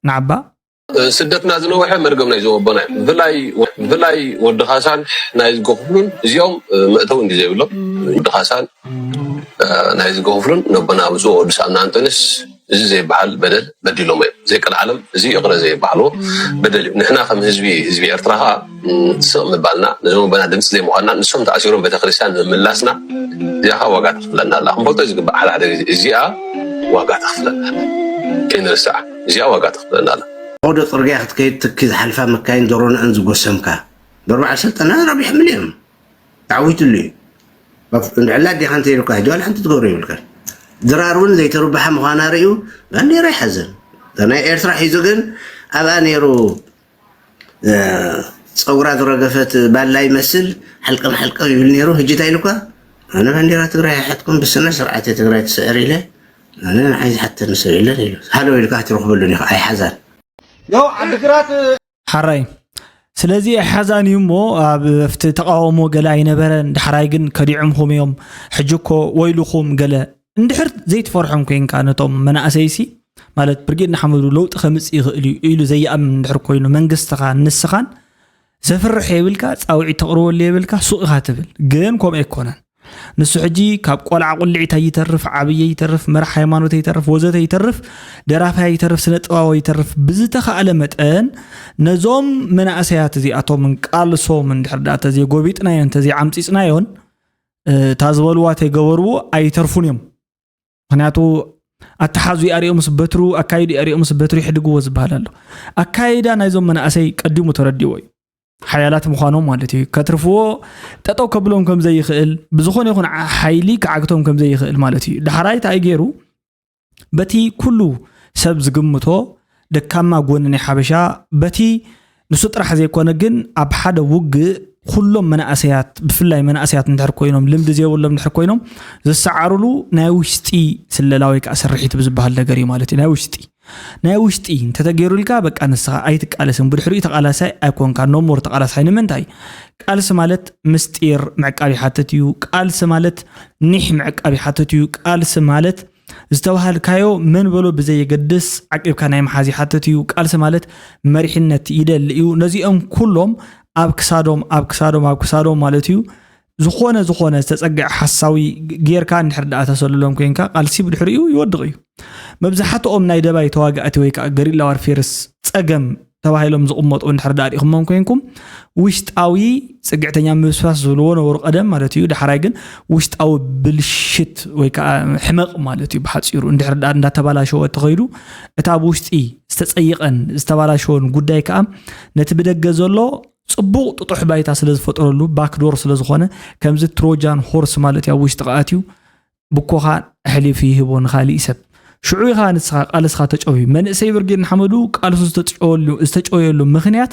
ንዓባ ስደትና ዝነውሐ መርገም ናይ ዘወቦና እዩ ብፍላይ ብፍላይ ወዲ ካሳን ናይ ዝገኽፍሉን እዚኦም መእተው እንዲ ዘይብሎም ወዲ ካሳን ናይ ዝገኽፍሉን ነቦና ብፁዕ ወዲ ሳምና ኣንጦንስ እዚ ዘይበሃል በደል በዲሎም እዮም ዘይቀልዓለም እዚ ይቕረ ዘይበሃልዎ በደል እዩ ንሕና ከም ህዝቢ ህዝቢ ኤርትራ ከዓ ስቕ ምባልና ነዞም ኣቦና ድምፂ ዘይምዃንና ንሶም ተኣሲሮም ቤተክርስትያን ምምላስና እዚኣ ከዓ ዋጋ ተኽፍለና ኣላ ክንፈልጦ ዝግባእ ሓደ ሓደ ግዜ እዚኣ ዋጋ ተኽፍለና ኣላ ከይንርስዓ እዚኣ ዋጋ ተኽፍለና ኣላ ወደ ፅርግያ ክትከይድ ትኪ ዝሓልፋ መካይን ዶሮንአን ዝጎሰምካ በርባዕ ሰልጠና ረቢሖምን እዮም ተዓዊትሉ እዩ እንድዕላ ዲኻ እንተ ኢሉካ ሕጂ ዋላ ሓንቲ ትገብሮ ይብልካ ድራር እውን ዘይተርብሓ ምዃና ርእዩ ባንዴራ ይሓዘን ናይ ኤርትራ ሒዙ ግን ኣብኣ ነይሩ ፀጉራ ዝረገፈት ባላ ይመስል ሓልቀም ሓልቀም ይብል ነይሩ። ሕጂ እንታይ ኢልኳ? ኣነ ባንዴራ ትግራይ ኣይሓትኩም ብስነ ስርዓት እየ ትግራይ ትስዕር ኢለ ኣነ ንዓይ ዝሓተኒ ሰብ የለን ኢሉ። ሃለው ኢልካ ክትረኽበሉን ኢኻ ኣይሓዛን። ያው ዓድግራት ሓራይ ስለዚ ኣይሓዛን እዩ እሞ ኣብ ኣብቲ ተቃውሞ ገለ ኣይነበረን ዳሕራይ ግን ከዲዖምኹም እዮም ሕጂ እኮ ወይልኹም ገለ እንድሕር ዘይትፈርሖም ኮይንካ ነቶም መናእሰይሲ ማለት ብርጌድ ንሓመዱ ለውጢ ከምፅእ ይኽእል እዩ ኢሉ ዘይኣምን እንድሕር ኮይኑ መንግስትኻ ንስኻን ዘፍርሕ የብልካ ፃውዒት ተቕርበሉ የብልካ ሱቕ ኢኻ ትብል ግን ከምኡ ኣይኮነን ንሱ ሕጂ ካብ ቆልዓ ቁልዒት ኣይተርፍ ዓብየ ይተርፍ መራሕ ሃይማኖት ይተርፍ ወዘተ ይተርፍ ደራፋይ ይተርፍ ስነ ጥባዊ ይተርፍ ብዝተኻእለ መጠን ነዞም መናእሰያት እዚኣቶምን ቃልሶም እንድሕር ዳ ተዘይጎቢጥናዮን ተዘይዓምፂፅናዮን እታ ዝበልዋ ተይገበርዎ ኣይተርፉን እዮም ምክንያቱ ኣተሓዙ ኣሪኦምስ በትሩ ኣካይዱ ኣሪኦምስ በትሩ ይሕድግዎ ዝበሃል ኣሎ ኣካይዳ ናይዞም መናእሰይ ቀዲሙ ተረዲዎ እዩ ሓያላት ምዃኖም ማለት እዩ ከትርፍዎ ጠጠው ከብሎም ከም ዘይኽእል ብዝኾነ ይኹን ሓይሊ ክዓግቶም ከም ዘይኽእል ማለት እዩ ዳሕራይ እንታይ ገይሩ በቲ ኩሉ ሰብ ዝግምቶ ደካማ ጎኒ ናይ ሓበሻ በቲ ንሱ ጥራሕ ዘይኮነ ግን ኣብ ሓደ ውግእ ኩሎም መናእሰያት ብፍላይ መናእሰያት እንድሕር ኮይኖም ልምዲ ዘይብሎም እንድሕር ኮይኖም ዝሰዓሩሉ ናይ ውሽጢ ስለላ ወይ ከዓ ስርሒት ብዝበሃል ነገር እዩ ማለት እዩ ናይ ውሽጢ ናይ ውሽጢ እንተተገይሩልካ በቃ ንስኻ ኣይትቃለስን ብድሕሪኡ ተቃላሳይ ኣይኮንካ ኖሞር ተቃላሳይ ንምንታይ ቃልሲ ማለት ምስጢር ምዕቃብ ይሓትት እዩ ቃልሲ ማለት ኒሕ ምዕቃብ ይሓትት እዩ ቃልሲ ማለት ዝተባሃልካዮ መን በሎ ብዘየገድስ ዓቂብካ ናይ ምሓዝ ይሓትት እዩ ቃልሲ ማለት መሪሕነት ይደሊ እዩ ነዚኦም ኩሎም ኣብ ክሳዶም ኣብ ክሳዶም ኣብ ክሳዶም ማለት እዩ ዝኾነ ዝኾነ ዝተፀግዐ ሓሳዊ ጌርካ እንድሕር ደኣ ተሰልሎም ኮይንካ ቃልሲ ብድሕሪኡ ይወድቕ እዩ። መብዛሕትኦም ናይ ደባይ ተዋጋእቲ ወይ ከዓ ገሪላ ዋርፌርስ ፀገም ተባሂሎም ዝቕመጡ እንድሕር ዳኣ ሪኢኹሞም ኮይንኩም፣ ውሽጣዊ ጽግዕተኛ ምብስባስ ዝብልዎ ነበሩ ቀደም ማለት እዩ። ዳሕራይ ግን ውሽጣዊ ብልሽት ወይ ከዓ ሕመቕ ማለት እዩ። ብሓጺሩ እንድሕር ዳኣ እንዳተባላሸወ ተኸይዱ፣ እቲ ኣብ ውሽጢ ዝተጸይቐን ዝተባላሸወን ጉዳይ ከዓ ነቲ ብደገ ዘሎ ጽቡቕ ጥጡሕ ባይታ ስለ ዝፈጠረሉ፣ ባክዶር ስለ ዝኾነ፣ ከምዚ ትሮጃን ሆርስ ማለት እዩ፣ ኣብ ውሽጢ ከኣትዩ ብኮኻ ኣሕሊፉ ይህቦ ንኻሊእ ሰብ። ሽዑ ኢኻ ንስኻ ቃልስኻ ተጨውዩ። መንእሰይ ብርጌድ ንሓመዱ ቃልሱ ዝተጨወሉ- ዝተጨወየሉ ምኽንያት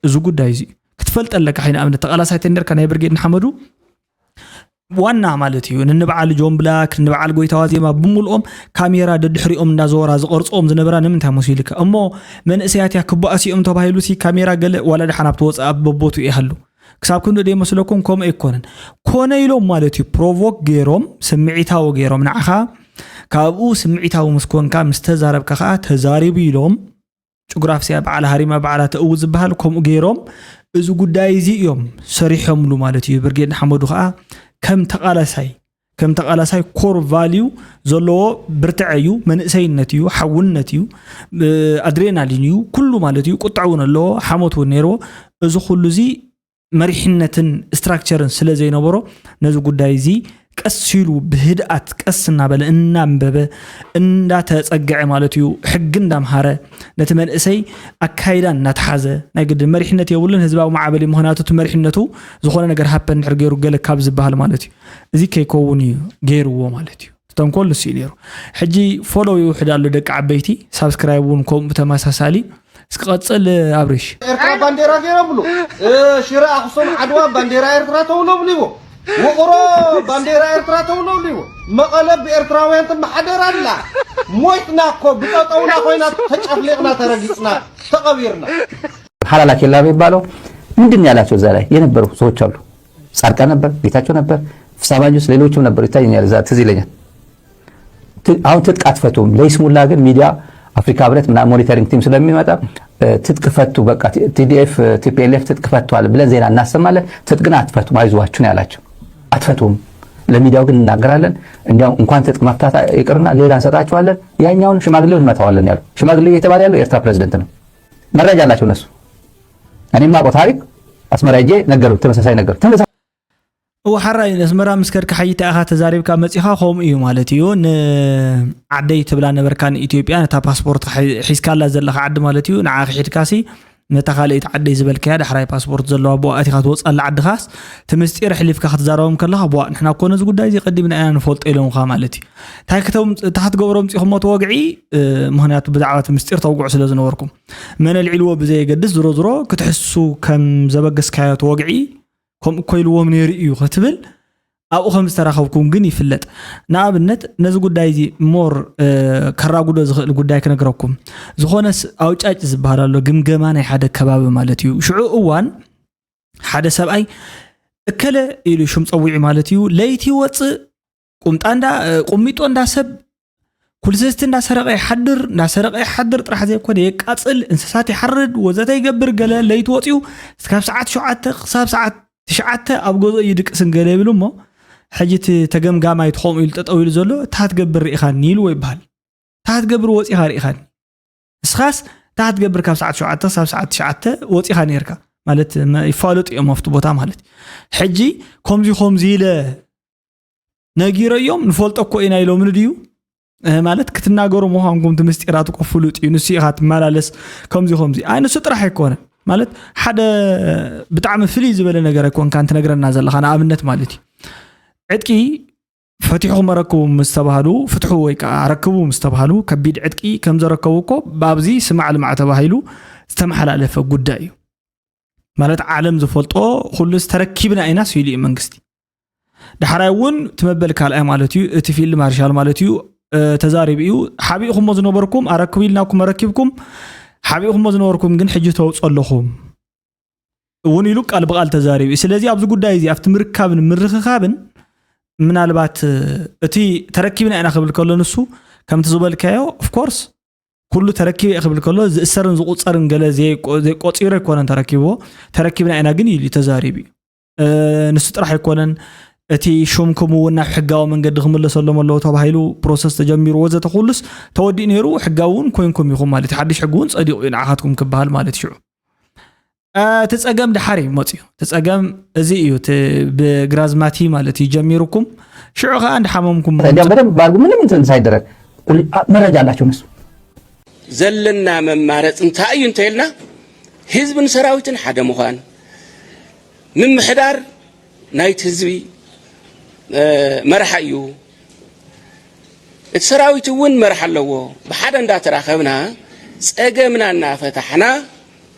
እዚ ጉዳይ እዚ እዩ። ክትፈልጥ ኣለካ። ሕይ ንኣብነት ተቓላሳይ ተነርካ ናይ ብርጌድ ንሓመዱ ዋና ማለት እዩ፣ ንንበዓል ጆን ብላክ፣ ንበዓል ጎይታዋ ዜማ ብምልኦም ካሜራ ደድሕሪኦም እንዳዘወራ ዝቐርፅኦም ዝነበራ ንምንታይ መሲልካ? እሞ መንእሰያት እያ ክበኣሱ እዮም ተባሂሉ ሲ ካሜራ ገለ ዋላ ደሓን ኣብቲ ወፃእ ኣብ በቦቱ ይሃሉ። ክሳብ ክንዲ ደይመስለኩም ከምኡ ኣይኮነን። ኮነ ኢሎም ማለት እዩ፣ ፕሮቮክ ገይሮም፣ ስምዒታዊ ገይሮም ንዓኻ። ካብኡ ስምዒታዊ ምስ ኮንካ፣ ምስ ተዛረብካ ከዓ ተዛሪቡ ኢሎም፣ ጭጉራፍ ሲያ በዓል ሃሪማ በዓላ ተእውጅ ዝበሃል ከምኡ ገይሮም፣ እዚ ጉዳይ እዚ እዮም ሰሪሖምሉ ማለት እዩ። ብርጌድ ንሓመዱ ከዓ ከም ተቓላሳይ፣ ከም ተቓላሳይ ኮር ቫልዩ ዘለዎ ብርትዐ እዩ፣ መንእሰይነት እዩ፣ ሓውነት እዩ፣ እ፣ ኣድሬናሊን እዩ፣ ኩሉ ማለት እዩ። ቁጥዕ እውን ኣለዎ፣ ሓሞት እውን ነይርዎ። እዚ ኩሉ እዚ መሪሕነትን ስትራክቸርን ስለ ዘይነበሮ፣ ነዚ ጉዳይ እዚ ቀስ ኢሉ ብህድኣት ቀስ እናበለ እናንበበ እንዳተጸግዐ ማለት እዩ፣ ሕጊ እንዳምሃረ ነቲ መንእሰይ ኣካይዳ እናተሓዘ፣ ናይ ግድን መሪሕነት የብሉን፣ ህዝባዊ ማዕበል እዩ። ምኽንያቱ እቲ መሪሕነቱ ዝኾነ ነገር ሃፐን እንድሕር ገይሩ ገለ ካብ ዝበሃል ማለት እዩ፣ እዚ ከይከውን እዩ ገይርዎ ማለት እዩ። ተንኮል ንሱ እዩ ነይሩ። ሕጂ ፎሎው ይውሕድ ኣሎ ደቂ ዓበይቲ፣ ሳብስክራይብ እውን ከምኡ ብተመሳሳሊ። እስኪ ቀጽል ኣብሪሽ። ኤርትራ ባንዴራ ገይሮምሉ። እ፣ ሽረ ኣኽሱም ዓድዋ ባንዴራ ኤርትራ ተውለብሊቦ። ውቕሮ ባንዴራ ኤርትራ ተውለብሊቦ። መቐለ ብኤርትራውያን ትመሓደር ኣላ። ሞይትና እኮ ብጠጠውና ኮይና ተጨፍሊቕና ተረጊጽና ተቐቢርና። ሀላላ ኬላ የሚባለው ምንድን ነው ያላቸው እዛ ላይ የነበሩ ሰዎች አሉ። ጻድቃን ነበር፣ ጌታቸው ነበር፣ ፍስሐ ማንጁስ፣ ሌሎችም ነበሩ። ይታየኛል፣ እዛ ትዝ ይለኛል። ት- አሁን ትጥቅ አትፈቱም። ለይስሙላ ግን ሚዲያ አፍሪካ ህብረት ምናምን ሞኒተሪንግ ቲም ስለሚመጣ እ፣ ትጥቅ ፈቱ፣ በቃ ቲ- ቲዲኤፍ፣ ቲፒኤልኤፍ ትጥቅ ፈቷል ብለን ዜና እናሰማለን። ትጥቅ ግን አትፈቱም፣ አይዟችሁ ነው ያላቸው። አትፈቱም፣ ለሚዲያው ግን እናገራለን። እንዲያውም እንኳን ትጥቅ መፍታት ይቅርና ሌላ እንሰጣችኋለን፣ ያኛውን ሽማግሌው እንመታዋለን ያሉ። ሽማግሌው እየተባለ ያለው ኤርትራ ፕሬዝደንት ነው። መረጃ አላቸው እነሱ። እኔ የማውቀው ታሪክ አስመራ ሄጄ ነገሩ ተመሳሳይ ነገር ተመሳሳይ እወ ሓራይ፣ ነስመራ ምስ ከድካ ሓይታ ኢኻ ተዛሪብካ መጺኻ። ከምኡ እዩ ማለት እዩ። ንዓደይ ትብላ ነበርካ ንኢትዮጵያ፣ ነታ ፓስፖርት ሒ- ሒዝካላ ዘለኻ ዓዲ ማለት እዩ። ንዓ ክሒድካሲ ነታ ካልኣይቲ ዓደይ ዝበልካያ ዳሕራይ ፓስፖርት ዘለዋ ብኣት ኢኻ ትወፅኣላ ዓድኻስ፣ እቲ ምስጢር ኣሕሊፍካ ክትዛረቦም ከለኻ፣ ቧእ፣ ንሕና እኮ ነዚ ጉዳይ እዚ ቀዲምና ኢና ንፈልጦ ኢሎምኻ ማለት እዩ። እንታይ ክተም- እንታይ ክትገብሮ ኣምፂኹሞ እቲ ወግዒ? እ፣ ምኽንያቱ ብዛዕባ እቲ ምስጢር ተውግዑ ስለ ዝነበርኩም፣ መን ኣልዒልዎ ብዘየገድስ፣ ዝሮ ዝሮ ክትሕሱ ከም ዘበገስካዮ እቲ ወግዒ ከምኡ እኮ ኢልዎም ነይሩ እዩ ክትብል ኣብኡ ከም ዝተራኸብኩም ግን ይፍለጥ። ንኣብነት ነዚ ጉዳይ እዚ ሞር እ፣ ከራጉዶ ዝኽእል ጉዳይ ክነግረኩም። ዝኾነስ ኣውጫጭ ዝበሃል ኣሎ፣ ግምገማ ናይ ሓደ ከባቢ ማለት እዩ። ሽዑ እዋን ሓደ ሰብኣይ እከለ ኢሉ ሽም ፀዊዑ ማለት እዩ፣ ለይቲ ይወፅእ፣ ቁምጣ እንዳ እ፣ ቁሚጦ እንዳ ሰብ ኩልስስቲ እንዳሰረቐ ይሓድር፣ እንዳሰረቐ ይሓድር ጥራሕ ዘይኮነ የቃፅል፣ እንስሳት ይሓርድ ወዘተ ይገብር። ገለ ለይቲ ወፂኡ ካብ ሰዓት ሸውዓተ ክሳብ ሰዓት ትሽዓተ ኣብ ገዝኡ ይድቅስን ገለ ይብል እሞ፣ ሕጂ እቲ ተገምጋማይ እቲ ከምኡ ኢሉ ጠጠው ኢሉ ዘሎ፣ "እንታይ ትገብር ርኢኻኒ?" ኢልዎ ይበሃል። "እንታይ ትገብር ወፂኻ ርኢኻኒ? ንስኻስ እንታይ ትገብር ካብ ሰዓት ሸውዓተ ክሳብ ሰዓት ትሽዓተ ወፂኻ ነይርካ?" ማለት መ- ይፋለጡ እዮም ኣብቲ ቦታ ማለት እዩ። ሕጂ ከምዚ ከምዚ ኢለ ነጊረዮም፣ "ንፈልጦ እኮ ኢና" ኢሎምኒ ድዩ? እ፣ ማለት ክትናገሩ ምዃንኩም እቲ ምስጢራት እኮ ፍሉጥ እዩ። ንሱ ኢኻ ትመላለስ ከምዚ ከምዚ። ኣይ ንሱ ጥራሕ ኣይኮነን። ማለት ሓደ ብጣዕሚ ፍልይ ዝበለ ነገር ኣይኮንካን ትነግረና ዘለኻ፣ ንኣብነት ማለት እዩ። ዕጥቂ ፈቲሕኹም ኣረክቡ ምስ ተባህሉ፣ ፍትሑ ወይ ከዓ ኣረክቡ ምስ ተባህሉ፣ ከቢድ ዕጥቂ ከም ዘረከቡ እኮ ብኣብዚ ስማዕ ልማዕ ተባሂሉ ዝተመሓላለፈ ጉዳይ እዩ። ማለት ዓለም ዝፈልጦ ኩሉ ዝተረኪብና ኢና ሲሉ እዩ መንግስቲ። ዳሕራይ እውን ትመበል ካልኣይ ማለት እዩ፣ እቲ ፊልድ ማርሻል ማለት እዩ፣ እ፣ ተዛሪቡ እዩ። ሓቢእኹሞ ዝነበርኩም ኣረክቡ ኢልናኩም ኣረኪብኩም፣ ሓቢእኹሞ ዝነበርኩም ግን ሕጂ ተውፁ ኣለኹም እውን ኢሉ ቃል ብቃል ተዛሪቡ እዩ። ስለዚ ኣብዚ ጉዳይ እዚ ኣብቲ ምርካብን ምርኽኻብን ምናልባት እ፣ እቲ ተረኪብና ኢና ክብል ከሎ ንሱ ከምቲ ዝበልካዮ ኦፍኮርስ ኩሉ ተረኪበ እየ ክብል ከሎ ዝእሰርን ዝቁፀርን ገለ ዘይቆ- ዘይቆፂሩ ኣይኮነን ተረኪብዎ። ተረኪብና ኢና ግን ኢሉ ተዛሪቡ እዩ። እ፣ ንሱ ጥራሕ ኣይኮነን፣ እቲ ሹምኩም እውን ናብ ሕጋዊ መንገዲ ክምለሰሎም ኣለዎ ተባሂሉ ፕሮሰስ ተጀሚሩ ወዘተ ኩሉስ ተወዲኡ ነይሩ። ሕጋዊ እውን ኮንኩም ኢኹም ማለት እዩ። ሓድሽ ሕጊ እውን ጸዲቑ እዩ ንዓኻትኩም ክበሃል ማለት ሽዑ። እቲ ጸገም ድሓር እዩ መጽዩ። እቲ ጸገም እዚ እዩ። እቲ ብግራዝማቲ ማለት እዩ ጀሚሩኩም ሽዑ ከዓ እንዳሓመምኩም ጸገም በደንብ ባርጉ ምንም እንትን ሳይደረግ መረጃ ኣላቸው እነሱ። ዘለና መማረፂ እንታይ እዩ እንተኢልና ህዝብን ሰራዊትን ሓደ ምዃን፣ ምምሕዳር ናይቲ ህዝቢ መርሓ እዩ። እቲ ሰራዊት እውን መርሓ ኣለዎ። ብሓደ እንዳተራኸብና ፀገምና እናፈታሕና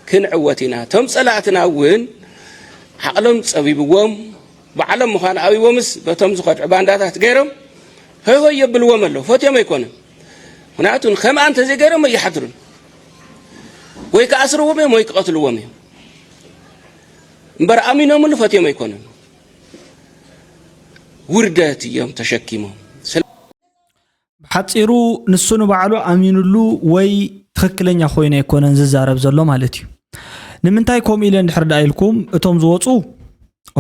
ክንዕወት ኢና። እቶም ፀላእትና እውን ዓቕሎም ፀቢብዎም ባዕሎም ምዃን ኣቢቦምስ በቶም ዝኸድዑ ባንዳታት ገይሮም ሆይ ሆይ የብልዎም ኣለዉ። ፈትዮም ኣይኮነን። ምክንያቱ ንከምኣ እንተዘይገይሮም ኣይሓድሩን። ወይ ክኣስርዎም እዮም ወይ ክቐትልዎም እዮም። እምበር ኣሚኖምሉ ፈትዮም ኣይኮነን። ውርደት እዮም ተሸኪሞም። ብሓፂሩ ንሱ ንባዕሉ ኣሚኑሉ ወይ ትኽክለኛ ኮይኑ ኣይኮነን ዝዛረብ ዘሎ ማለት እዩ። ንምንታይ ከምኡ ኢለ እንድሕር ደኣ ኢልኩም እቶም ዝወፁ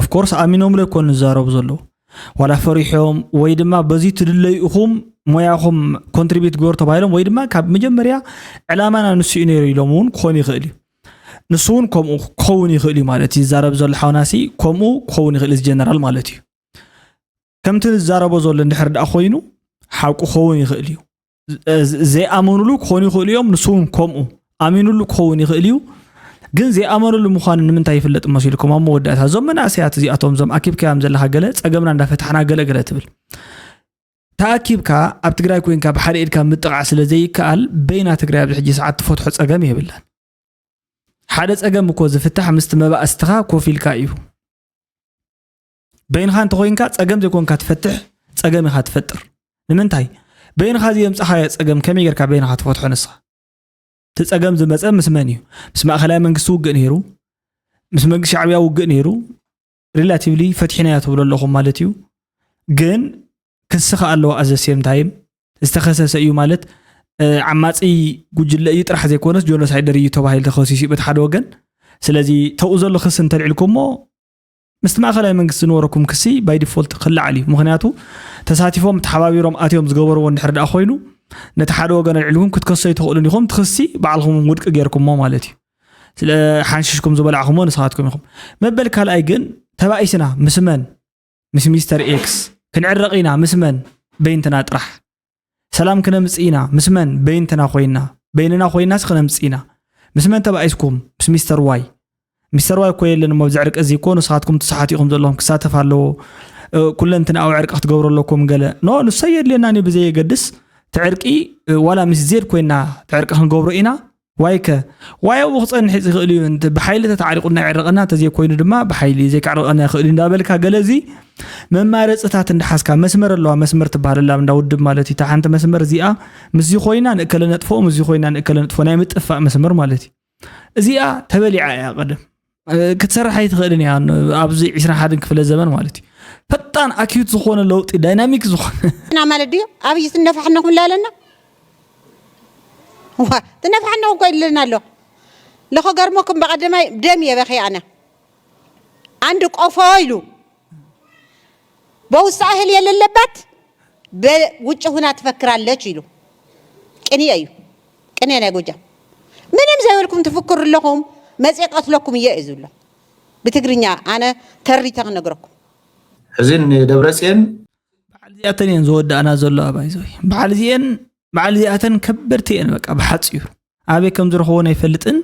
ኦፍኮርስ ኣሚኖምሉ ኣይኮኑ ዝዛረቡ ዘለዉ። ዋላ ፈሪሖም ወይ ድማ በዚ ትድለዩ ኢኹም ሞያኹም ኮንትሪቢዩት ግበሩ ተባሂሎም ወይ ድማ ካብ መጀመርያ ዕላማና ንሱ እዩ ነይሩ ኢሎም እውን ክኾኑ ይኽእል እዩ። ንሱ እውን ከምኡ ክኸውን ይኽእል እዩ ማለት እዩ። ዝዛረብ ዘሎ ሓውናሲ ከምኡ ክኸውን ይኽእል እዚ ጀነራል ማለት እዩ። ከምቲ ዝዛረቦ ዘሎ እንድሕር ደኣ ኮይኑ ሓቁ ክኸውን ይኽእል እዩ። ዘይኣመኑሉ ክኾኑ ይኽእሉ እዮም። ንሱ እውን ከምኡ ኣሚኑሉ ክኸውን ይኽእል እዩ። ግን ዘይኣመኑሉ ምዃኑ ንምንታይ ይፍለጥ መሲልኩም? ኣብ መወዳእታ እዞም መናእሰያት እዚኣቶም እዞም ኣኪብካዮም ዘለኻ ገለ ጸገምና እንዳፈታሕና ገለ ገለ ትብል ተኣኪብካ ኣብ ትግራይ ኮይንካ ብሓደ ኢድካ ምጥቓዕ ስለ ዘይከኣል በይና ትግራይ ኣብዚ ሕጂ ሰዓት ትፈትሖ ጸገም የብላን። ሓደ ጸገም እኮ ዝፍታሕ ምስቲ መባእስትኻ ኮፍ ኢልካ እዩ። በይንኻ እንተኾይንካ ጸገም ዘይኮንካ ትፈትሕ ጸገም ኢኻ ትፈጥር። ንምንታይ? በይንኻ ዘየምጻኻዮ ጸገም ከመይ ጌርካ በይንኻ ትፈትሖ ንስኻ? እቲ ጸገም ዝመጸ ምስ መን እዩ? ምስ ማእኸላይ መንግስቲ ውግእ ነይሩ፣ ምስ መንግስቲ ሻዕብያ ውግእ ነይሩ፣ ሪላቲቭሊ ፈቲሕናዮ ትብሉ ኣለኹም ማለት እዩ። ግን ክሲ ከኣ ኣለዎ ኣዘ ሴም ታይም ዝተኸሰሰ እዩ ማለት ዓማፂ ጉጅለ እዩ ጥራሕ ዘይኮነስ ጆኖሳይደር እዩ ተባሂሉ ተኸሲሱ እዩ በቲ ሓደ ወገን። ስለዚ ተብኡ ዘሎ ክሲ እንተልዒልኩሞ ምስቲ ማእኸላይ መንግስቲ ዝነበረኩም ክሲ ባይ ዲፎልት ክለዓል እዩ። ምክንያቱ ተሳቲፎም ተሓባቢሮም ኣትዮም ዝገበርዎ እንድሕር ደኣ ኮይኑ ነቲ ሓደ ወገን ኣልዒልኩም ክትከሶ ኣይትኽእሉን ኢኹም። እቲ ክሲ ባዕልኹም ውድቂ ጌርኩሞ ማለት እዩ። ስለ ሓንሽሽኩም ዝበላዕኹሞ ንስኻትኩም ኢኹም። መበል ካልኣይ ግን ተባኢስና ምስ መን? ምስ ሚስተር ኤክስ። ክንዕረቕ ኢና ምስ መን? በይንትና ጥራሕ። ሰላም ክነምጽእ ኢና ምስ መን? በይንትና ኮይና። በይንና ኮይናስ ክነምጽእ ኢና። ምስ መን ተባኢስኩም? ምስ ሚስተር ዋይ። ሚስተር ዋይ እኮ የለን እሞ ኣብዚ ዕርቂ እዚ እኮ ንስኻትኩም ትስሓቱ ኢኹም ዘለኹም ክሳተፍ ኣለዎ። ኩለንትንኣዊ ዕርቂ ክትገብሩ ኣለኩም ገለ ኖ ንሶ የድልየናን እዩ ብዘየገድስ እቲ ዕርቂ ዋላ ምስ ዜድ ኮይና እቲ ዕርቂ ክንገብሮ ኢና። ዋይከ ዋይ ኣብኡ ክፀንሕ ይኽእል እዩ። ብሓይሊ ተተዓሪቑና ይዕረቐና፣ እንተዘይኮይኑ ድማ ብሓይሊ ዘይክዕረቐና ይኽእል እዩ እንዳበልካ ገለ እዚ መማረፅታት እንዳሓዝካ መስመር ኣለዋ። መስመር ትበሃል ኣላ እንዳ ውድብ ማለት እዩ። እታ ሓንቲ መስመር እዚኣ ምስዚ ኮይና ንእከለ ነጥፍኦ፣ ምስዚ ኮይና ንእከለ ነጥፍኦ፣ ናይ ምጥፋእ መስመር ማለት እዩ። እዚኣ ተበሊዓ እያ ቀደም ክትሰርሕ ኣይትኽእልን እያ። ኣብዚ ዕስራን ሓደን ክፍለ ዘመን ማለት እዩ። ፈጣን ኣኪዩት ዝኾነ ለውጢ ዳይናሚክ ዝኾነ እና ማለት ድዩ ኣብይ ትነፋሕነኹም ላለና ትነፋሕነኹም እኮ ይለና ኣሎ። ለኸገርመኩም በቀደማይ ደም የበኺ ኣነ አንድ ቆፎ ኢሉ በውስጥ እህል የሌለባት በውጭ ሁና ትፈክራለች ኢሉ ቅንየ እዩ። ቅንየ ናይ ጎጃም ምንም ዘይብልኩም ትፍክሩ ኣለኹም። መፅየ ቀትለኩም እየ እዩ ዝብሎ ብትግርኛ ኣነ ተሪተ ክነግረኩም። ሕዚ ንደብረፅዮን በዓል እዚኣተን እየን ዝወዳእና ዘሎ ኣባይ ዘወይ በዓል እዚአን በዓል እዚኣተን ከበድቲ እየን በቃ ብሓፂሩ ኣበይ ከም ዝረኸቦን ኣይፈልጥን።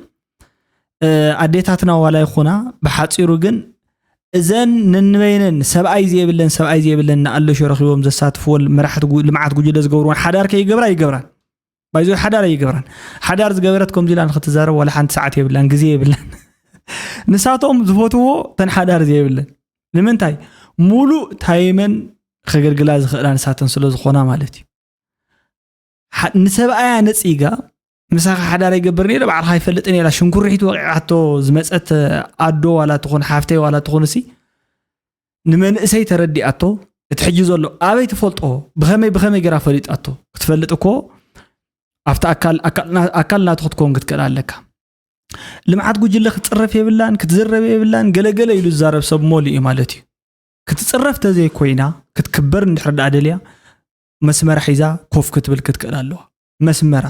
ኣዴታትና ዋላ ይኹና ብሓፂሩ ግን እዘን ነንበይነን ሰብኣይ ዘየብለን ሰብኣይ ዘየብለን ንኣለሾ ረኺቦም ዘሳትፍዎ መራሕቲ ልምዓት ጉጅለ ዝገብርዎን ሓዳር ከይገብራ ይገብራን ባይዞ ሓዳር ኣይገብራን። ሓዳር ዝገበረት ከምዚ ኢላ ንክትዛረብ ዋላ ሓንቲ ሰዓት የብላን ግዜ የብላን። ንሳቶም ዝፈትዎ ተን ሓዳር ዘየብለን ንምንታይ ሙሉእ ታይመን ከገልግላ ዝኽእላ ንሳተን ስለ ዝኾና ማለት እዩ። ንሰብኣያ ነፂጋ ምሳኻ ሓዳር ኣይገብርን ኢለ ባዕልኻ ኣይፈልጥን ኢላ ሽንኩርሒት ወቂዓቶ ዝመፀት ኣዶ ዋላ ትኹን ሓፍተይ ዋላ ትኹን እሲ ንመንእሰይ ተረዲኣቶ እቲ ሕጂ ዘሎ ኣበይ ትፈልጦ ብኸመይ ብኸመይ ገራ ፈሊጣቶ ክትፈልጥ እኮ ኣብቲ ኣካል ኣካል ናቱ ክትከውን ክትክእል ኣለካ። ልምዓት ጉጅለ ክትፅረፍ የብላን ክትዝረብ የብላን ገለገለ ኢሉ ዝዛረብ ሰብ ሞል እዩ ማለት እዩ። ክትፅረፍ ተዘይኮይና ክትክበር እንድሕር ደኣ ደልያ መስመራ ሒዛ ኮፍ ክትብል ክትክእል ኣለዋ። መስመራ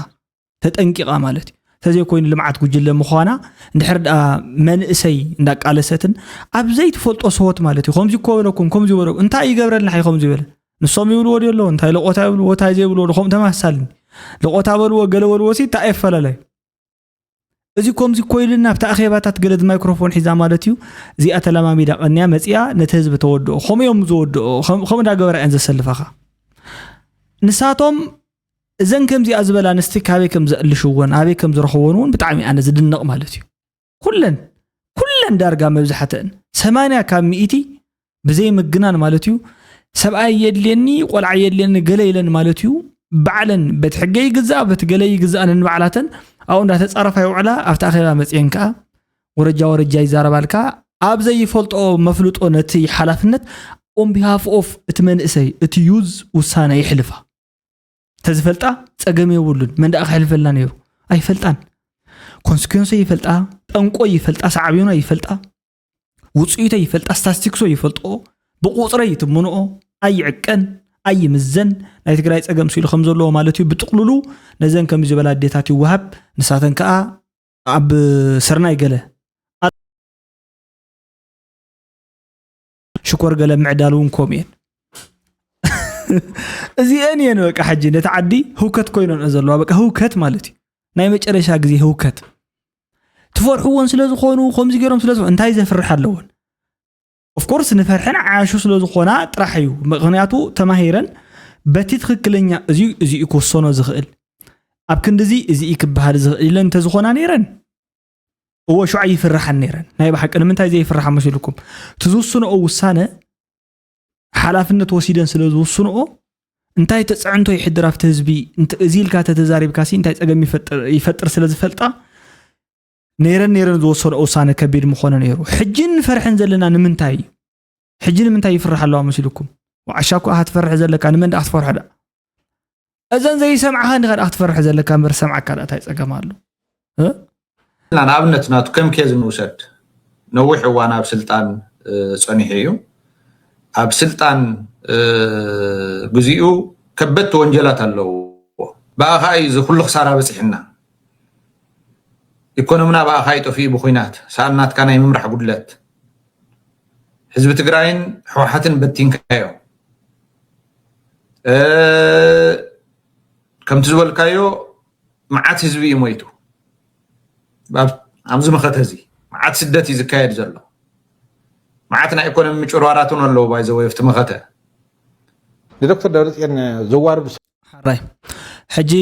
ተጠንቂቓ ማለት እዩ። ተዘይኮይኑ ልምዓት ጉጅለ ምዃና እንድሕር ደኣ መንእሰይ እንዳቃለሰትን ኣብ ዘይትፈልጦ ሰወት ማለት እዩ። ከምዚ እኮ በለኩም፣ ከምዚ በለኩም፣ እንታይ ይገብረልና ሓይ ከምዚ በለ፣ ንሶም ይብልዎ ድዮ ኣለዎ፣ እንታይ ለቆታ ይብልዎ፣ እንታይ ዘይብልዎ፣ ከምኡ ተመሳሳልኒ። ለቆታ በልዎ፣ ገለ በልዎ ሲ እንታይ የፈላላይ? እዚ ከምዚ እኮ ኢልና ኣብቲ ኣኼባታት ገለ ማይክሮፎን ሒዛ ማለት እዩ። እዚኣ ተለማሚዳ ቀንያ መፂኣ ነቲ ህዝቢ ተወድኦ። ከምኡ እዮም ዝወድኦ፣ ከም- ከምኡ እንዳገበራ እየን ዘሰልፋኻ። ንሳቶም እዘን ከምዚኣ ዝበላ ኣንስቲ ካበይ ከም ዘእልሽወን ኣበይ ከም ዝረኽቦን እውን ብጣዕሚ ኣነ ዝድነቕ ማለት እዩ። ኩለን ኩለን ዳርጋ መብዛሕተን ሰማንያ ካብ ሚእቲ ብዘይ ምግናን ማለት እዩ። ሰብኣይ የድልየኒ፣ ቆልዓ የድልየኒ፣ ገለ ኢለን ማለት እዩ። ባዕለን በቲ ሕገ ይግዛእ በቲ ገለ ይግዛእ ነንባዕላተን ኣብኡ እንዳተፃረፋ ይውዕላ። ኣብቲ ኣኼባ መፅየን ከዓ ወረጃ ወረጃ ይዛረባልካ። ኣብ ዘይፈልጦ መፍልጦ ነቲ ሓላፍነት on behalf of እቲ መንእሰይ እቲ ዩዝ ውሳነ ይሕልፋ። ተዝፈልጣ ፀገም የብሉን። መን ደኣ ክሕልፈልና ነይሩ? ኣይፈልጣን። ኮንስኩንሶ ይፈልጣ፣ ጠንቆ ይፈልጣ፣ ሳዕቤኖ ይፈልጣ፣ ውፅኢቶ ይፈልጣ፣ ስታስቲክሶ ይፈልጥኦ፣ ብቁፅረ ይትምንኦ፣ ኣይዕቀን ኣይምዘን። ናይ ትግራይ ፀገም ስኢሉ ከም ዘለዎ ማለት እዩ። ብጥቕልሉ ነዘን ከም ዝበላ ኣዴታት ይወሃብ። ንሳተን ከዓ ኣብ ስርናይ ገለ ሽኮር ገለ ምዕዳል እውን ከምኡ እየን። እዚአን እየን በቃ ሕጂ ነቲ ዓዲ ህውከት ኮይነን ዘለዋ። በቃ ህውከት ማለት እዩ። ናይ መጨረሻ ግዜ ህውከት ትፈርሕዎን ስለ ዝኾኑ ከምዚ ገይሮም ስለ ዝኾኑ እንታይ ዘፍርሕ ኣለዎን? ኦፍኮርስ ንፈርሐን ዓያሹ ስለ ዝኾና ጥራሕ እዩ። ምክንያቱ ተማሂረን በቲ ትኽክለኛ እዚ እዚ ክወሰኖ ዝኽእል ኣብ ክንዲዚ እዚ ክበሃል ዝኽእል ኢለን እንተዝኾና ነይረን እወ ሽዓ ይፍርሓን ነይረን። ናይ ብሓቂ ንምንታይ ዘይፍርሓ መሲልኩም? እቲ ዝውስንኦ ውሳነ ሓላፍነት ወሲደን ስለ ዝውስንኦ እንታይ ተፅዕንቶ ይሕድር ኣብቲ ህዝቢ እንተ- እዚ ኢልካ ተተዛሪብካ ሲ እንታይ ፀገም ይፈጥር ይፈጥር ስለ ዝፈልጣ ነይረን ነይረን ዝወሰንኦ ውሳነ ከቢድ ምኾነ ነይሩ። ሕጂ ንፈርሐን ዘለና ንምንታይ እዩ? ሕጂ ንምንታይ ይፍርሕ ኣለዋ መሲልኩም? ዋዓሻ እኮ ኣኻ ትፈርሕ ዘለካ ንመን ደኣ ክትፈርሖ ደኣ? እዘን ዘይሰምዓኻ እንዲኻ ደኣ ክትፈርሕ ዘለካ እምበር ሰምዓካ ደኣ እንታይ ፀገም ኣሎ? እ? ንኣብነት ናቱ ከም ኬዝ ንውሰድ። ነዊሕ እዋን ኣብ ስልጣን እ፣ ጸኒሑ እዩ። ኣብ ስልጣን እ፣ ግዚኡ ከበድቲ ወንጀላት ኣለውዎ። ብኣኻ እዩ እዚ ኩሉ ክሳራ በፂሕና። ኢኮኖምና ብኣኻ እዩ ጠፊኡ ብኩናት ሰኣን ናትካ ናይ ምምራሕ ጉድለት። ህዝቢ ትግራይን ህወሓትን በቲንካዮ። እ፣ ከምቲ ዝበልካዮ መዓት ህዝቢ እዩ ሞይቱ። ኣብ- ኣብዚ መኸተ እዚ መዓት ስደት እዩ ዝካየድ ዘሎ። መዓት ናይ ኢኮኖሚ ምጭርዋራት እውን ኣለዎ ባይዘወይ ኣብቲ መኸተ። ንዶክተር ደብረፅዮን ዘዋርዱ ሓራይ ሕጂ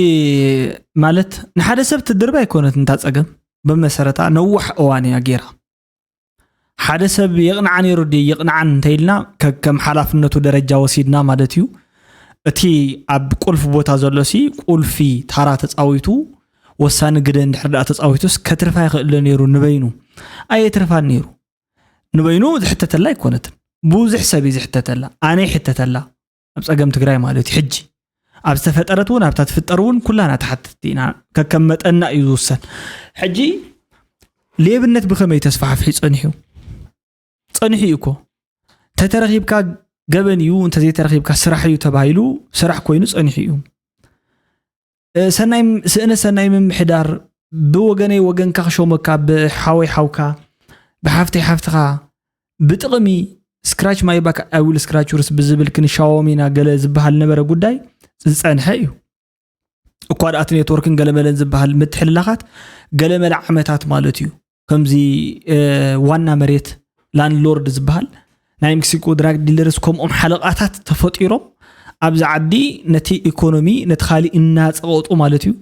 ማለት ንሓደ ሰብ ትድርብ ኣይኮነት እንታ ፀገም ብመሰረታ ነዋሕ እዋን እያ ገይራ ሓደ ሰብ የቕንዓ ነይሩ ድየ ይቕንዓን እንተኢልና ከከም ሓላፍነቱ ደረጃ ወሲድና ማለት እዩ እቲ ኣብ ቁልፍ ቦታ ዘሎ ሲ ቁልፊ ታራ ተፃዊቱ ወሳኒ ግደ እንድሕር ደኣ ተፃዊቱስ ከትርፋ ይኽእል ዶ ነይሩ ንበይኑ ኣየትርፋን ነይሩ ንበይኑ ዝሕተተላ ኣይኮነትን ብዙሕ ሰብ እዩ ዝሕተተላ ኣነ ይሕተተላ ኣብ ፀገም ትግራይ ማለት እዩ ሕጂ ኣብ ዝተፈጠረት እውን ኣብታ ትፍጠር እውን ኩላና ተሓተቲ ኢና ከከም መጠና እዩ ዝውሰን ሕጂ ሌብነት ብኸመይ ተስፋሕፊሑ ፀኒሑ ፀኒሑ እዩ እኮ እንተተረኺብካ ገበን እዩ እንተዘይተረኺብካ ስራሕ እዩ ተባሂሉ ስራሕ ኮይኑ ፀኒሑ እዩ ሰናይ ስእነ ሰናይ ምምሕዳር ብወገነይ ወገንካ ክሾመካ ብሓወይ ሓውካ ብሓፍተይ ሓፍትኻ ብጥቕሚ scratch my back I will scratch yours ብዝብል ክንሻወም ኢና ገለ ዝበሃል ነበረ ጉዳይ ዝፀንሐ እዩ እኳ ደኣ እቲ ኔትወርክን ገለመለን ዝበሃል ምትሕልላኻት ገለመለ ዓመታት ማለት እዩ ከምዚ ዋና መሬት ላንድሎርድ ዝበሃል ናይ ሜክሲኮ ድራግ ዲለርስ ከምኦም ሓለቓታት ተፈጢሮም ኣብዚ ዓዲ ነቲ ኢኮኖሚ ነቲ ካሊእ እናፀቐጡ ማለት እዩ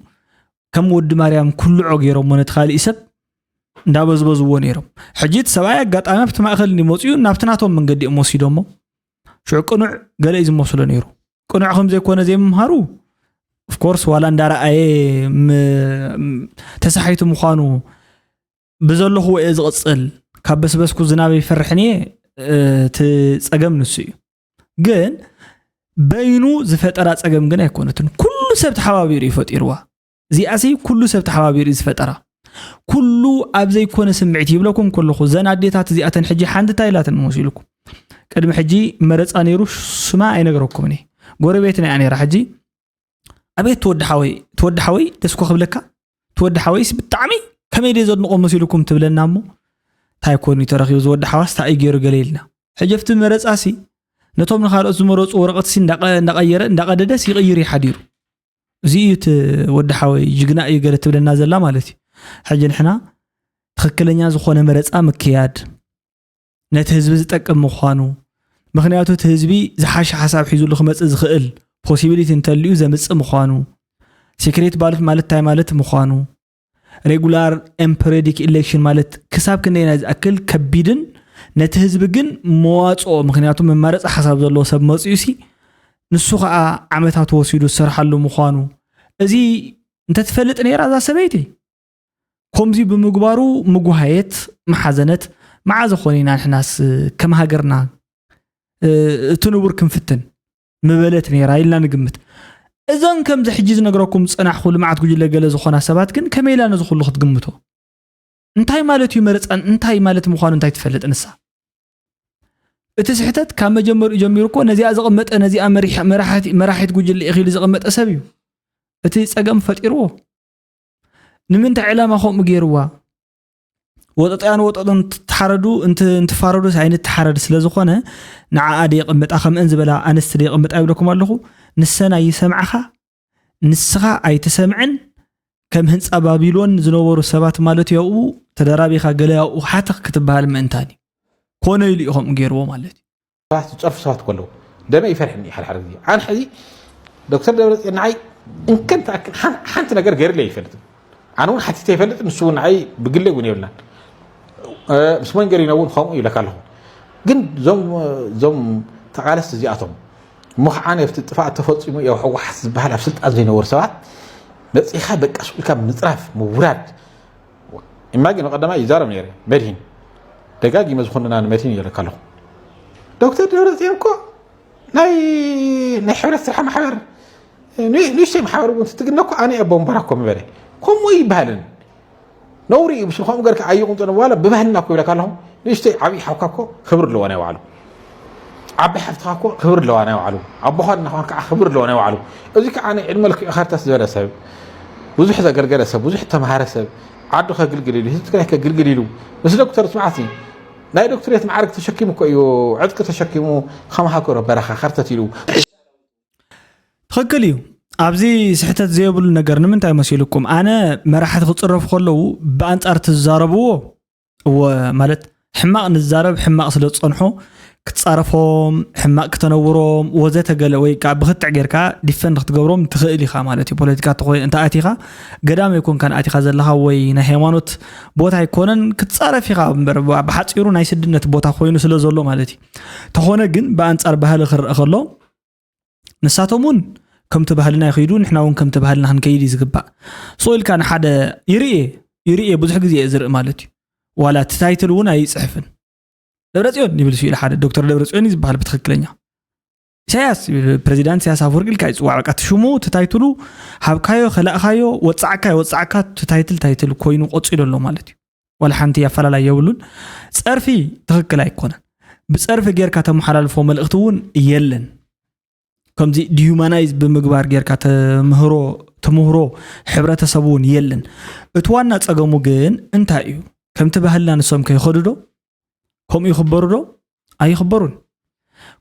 ከም ወዲ ማርያም ኩልዖ ገይሮሞ ነቲ ካሊእ ሰብ እንዳበዝበዝዎ ነይሮም ሕጂ እቲ ሰብኣይ ኣጋጣሚ ኣብቲ ማእኸል እንዲመፅኡ ናብቲ ናቶም መንገዲ እዮም ወሲዶሞ ሽዑ ቅኑዕ ገለ እዩ ዝመስሎ ነይሩ ቅኑዕ ከም ዘይኮነ ዘይምምሃሩ ኦፍኮርስ ዋላ እንዳረኣየ ተሳሒቱ ምዃኑ ብዘለኹዎ እየ ዝቕፅል ካብ በስበስኩ ዝናብ ይፈርሕን እየ እቲ ፀገም ንሱ እዩ ግን በይኑ ዝፈጠራ ፀገም ግን ኣይኮነትን ኩሉ ሰብ ተሓባቢሩ እዩ ፈጢርዋ እዚኣሲ ኩሉ ሰብ ተሓባቢሩ እዩ ዝፈጠራ ኩሉ ኣብ ዘይኮነ ስምዒት ይብለኩም ከለኹ ዘን ኣዴታት እዚኣተን ሕጂ ሓንቲ እንታይ ኢላተን መሲልኩም ቅድሚ ሕጂ መረፃ ነይሩ፣ ስማ ኣይነገረኩምን እየ። ጎረቤትና እያ ነይራ። ሕጂ ኣቤት ትወዲ ሓወይ፣ ትወዲ ሓወይ ደስኮ ክብለካ፣ ትወዲ ሓወይስ ብጣዕሚ ከመይ ደይ ዘድንቆ መሲልኩም ትብለና እሞ፣ እንታይ ኮን እዩ ተረኺቡ ዝወዲ ሓዋስ እንታይ እዩ ገይሩ ገለ ኢልና። ሕጂ ኣብቲ መረፃሲ ነቶም ንኻልኦት ዝመረፁ ወረቐትሲ እንዳቐ- እንዳቐየረ እንዳቐደደስ ይቕይር እዩ ሓዲሩ። እዚ እዩ እቲ ወዲ ሓወይ ጅግና እዩ ገለ ትብለና ዘላ ማለት እዩ። ሕጂ ንሕና ትኽክለኛ ዝኾነ መረፃ ምክያድ፣ ነቲ ህዝቢ ዝጠቅም ምዃኑ፣ ምኽንያቱ እቲ ህዝቢ ዝሓሸ ሓሳብ ሒዙሉ ክመፅእ ዝኽእል ፖሲቢሊቲ እንተልዩ ዘምፅእ ምዃኑ፣ ሴክሬት ባሉት ማለት እንታይ ማለት ምዃኑ፣ ሬጉላር ኤምፐሬዲክ ኢሌክሽን ማለት ክሳብ ክንደይና ዝኣክል ከቢድን ነቲ ህዝቢ ግን መዋፅኦ፣ ምኽንያቱ መማረፂ ሓሳብ ዘለዎ ሰብ መፅኡ ሲ ንሱ ከዓ ዓመታት ወሲዱ ዝሰርሓሉ ምዃኑ፣ እዚ እንተትፈልጥ ነይራ እዛ ሰበይቲ፣ ከምዚ ብምግባሩ ምጉሃየት፣ መሓዘነት፣ መዓዘ ኮን ኢና ንሕናስ ከም ሃገርና እቲ ንቡር ክንፍትን ምበለት ነይራ ኢልና ንግምት። እዞን ከምዚ ሕጂ ዝነግረኩም ዝጸናሕኩ ልምዓት ጉጅለ ገለ ዝኾና ሰባት ግን ከመይ ኢላ ነዚ ኩሉ ክትግምቶ? እንታይ ማለት እዩ መረጻን እንታይ ማለት ምዃኑ እንታይ ትፈልጥ ንሳ? እቲ ስሕተት ካብ መጀመሪኡ ጀሚሩ እኮ ነዚኣ ዘቐመጠ፣ ነዚኣ መሪሕ- መራሕቲ- መራሒት ጉጅለ ኢኺ ኢሉ ዘቐመጠ ሰብ እዩ እቲ ጸገም ፈጢርዎ። ንምንታይ ዕላማ ከምኡ ገይርዋ? ወጠጥያን ወጠጦን ትሓረዱ እንት- እንትፋረዱስ ኣይንተሓረድ ስለ ዝኾነ ንዓኣ ደየቐምጣ ከምእን ዝበላ ኣንስቲ ደየቐምጣ ይብለኩም ኣለኹ። ንሰን ኣይሰምዓኻ፣ ንስኻ ኣይትሰምዕን። ከም ህንፃ ባቢሎን ዝነበሩ ሰባት ማለት ያኡ ተደራቢኻ ገለ ያኡ ሓተኽ ክትበሃል ምእንታን እዩ። ኮነ ኢሉ እዩ ከምኡ ገይርዎ ማለት እዩ። ሰባት ዝፀርፉ ሰባት ከለዉ ደመ ይፈርሕኒ ሓደ ሓደ ግዜ ኣነ ሕዚ ዶክተር ደብረፅዮን ንዓይ እንከን ትኣክል ሓን- ሓንቲ ነገር ገይርለ ይፈልጥ ኣነ እውን ሓቲተ ይፈልጥ ንሱ እውን ንዓይ ብግለ እውን የብልናን ምስ መንገሪነ እውን ከምኡ ይብለካ ኣለኹ ግን እዞም እዞም ተቃለስቲ እዚኣቶም እሞ ከዓ ኣብቲ ጥፋእ ተፈፂሙ ያው ህወሓት ዝበሃል ኣብ ስልጣን ዘይነበሩ ሰባት መፂኻ በቃ ስኢልካ ምፅራፍ ምውራድ ኢማጊን ቀዳማይ ይዛረብ ነይረ መድሂን ደጋጊመ ዝኮንና ንመድሂን ይለካ ኣለኹ ዶክተር ደብረፅዮን እኮ ናይ ናይ ሕብረት ስራሕ ማሕበር ንእሽተይ ማሕበር እውን ትትግነ እኮ ኣነ ኣቦ ምባራ እኮ ምበለ ከምኡ ይበሃልን ነውሪ እዩ ብስልኮም ገርካ ኣይቁንጥነ ዋላ ብባህልና እኮ ይብለካ ኣለኹ ንእሽተይ ዓብዪ ሓውካ እኮ ክብሪ ኣለዎ ናይ ባዕሉ ዓቢ ሓፍትኻ እኮ ክብሪ ኣለዋ ናይ ባዕሉ ኣቦኻ እናኾን ከዓ ክብሪ ኣለዎ ናይ ባዕሉ እዚ ከዓ ናይ ዕድመ ልክዕ ኸርተት ዝበለ ሰብ ብዙሕ ዘገልገለ ሰብ ብዙሕ ተምሃረ ሰብ ዓዱ ከግልግል ኢሉ ህዝቢ ትግራይ ከግልግል ኢሉ ምስ ዶክተር ስምዓሲ ናይ ዶክትሬት ማዕርግ ተሸኪሙ እኮ እዩ ዕጥቂ ተሸኪሙ ከመሃከሮ በረኻ ኸርተት ኢሉ ትኽክል እዩ። ኣብዚ ስሕተት ዘየብሉ ነገር ንምንታይ መሲልኩም? ኣነ መራሕቲ ክፅረፉ ከለዉ ብኣንፃር እቲ ዝዛረብዎ እወ ማለት ሕማቕ ንዛረብ ሕማቕ ስለ ዝፀንሖ ክትፃረፎም ሕማቕ ክተነውሮም ወዘተ ገለ ወይ ከዓ ብክትዕ ጌርካ ዲፈንድ ክትገብሮም ትኽእል ኢኻ ማለት እዩ። ፖለቲካ እንተኾይ- እንተ ኣቲኻ ገዳም ኣይኮንካን ኣቲኻ ዘለኻ ወይ ናይ ሃይማኖት ቦታ ኣይኮነን ክትፃረፍ ኢኻ እምበር ብ- ብሓፂሩ ናይ ስድነት ቦታ ኮይኑ ስለ ዘሎ ማለት እዩ። ተኾነ ግን ብኣንፃር ባህሊ ክረአ ከሎ ንሳቶም እውን ከምቲ ባህልና ይኸይዱ ንሕና እውን ከምቲ ባህልና ክንከይድ እዩ ዝግባእ ስቕ ኢልካ ንሓደ ይርእየ ይርእየ ብዙሕ ግዜ እየ ዝርኢ ማለት እዩ ዋላ እቲ ታይትል እውን ኣይፅሕፍን ደብረፅዮን ይብል ስኢሉ ሓደ ዶክተር ደብረፅዮን እዩ ዝበሃል ብትክክለኛ ኢሳያስ ይብል ፕሬዚዳንት ኢሳያስ ኣፈወርቂ ኢልካ ይፅዋዕ በቃ እቲ ሽሙ እቲ ታይትሉ ሃብካዮ ከላእካዮ ወፃዕካ ይወፃዕካ እቲ ታይትል ታይትል ኮይኑ ቆፂሉ ኣሎ ማለት እዩ ዋላ ሓንቲ ኣፈላላይ የብሉን ፀርፊ ትክክል ኣይኮነን ብፀርፊ ጌርካ ተመሓላልፎ መልእክቲ እውን የለን ከምዚ ዲሁማናይዝ ብምግባር ጌርካ ተምህሮ ትምህሮ ሕብረተሰብ እውን የለን እቲ ዋና ፀገሙ ግን እንታይ እዩ ከምቲ ባህልና ንሶም ከይኸዱ ዶ ከምኡ ይኽበሩ ዶ ኣይኽበሩን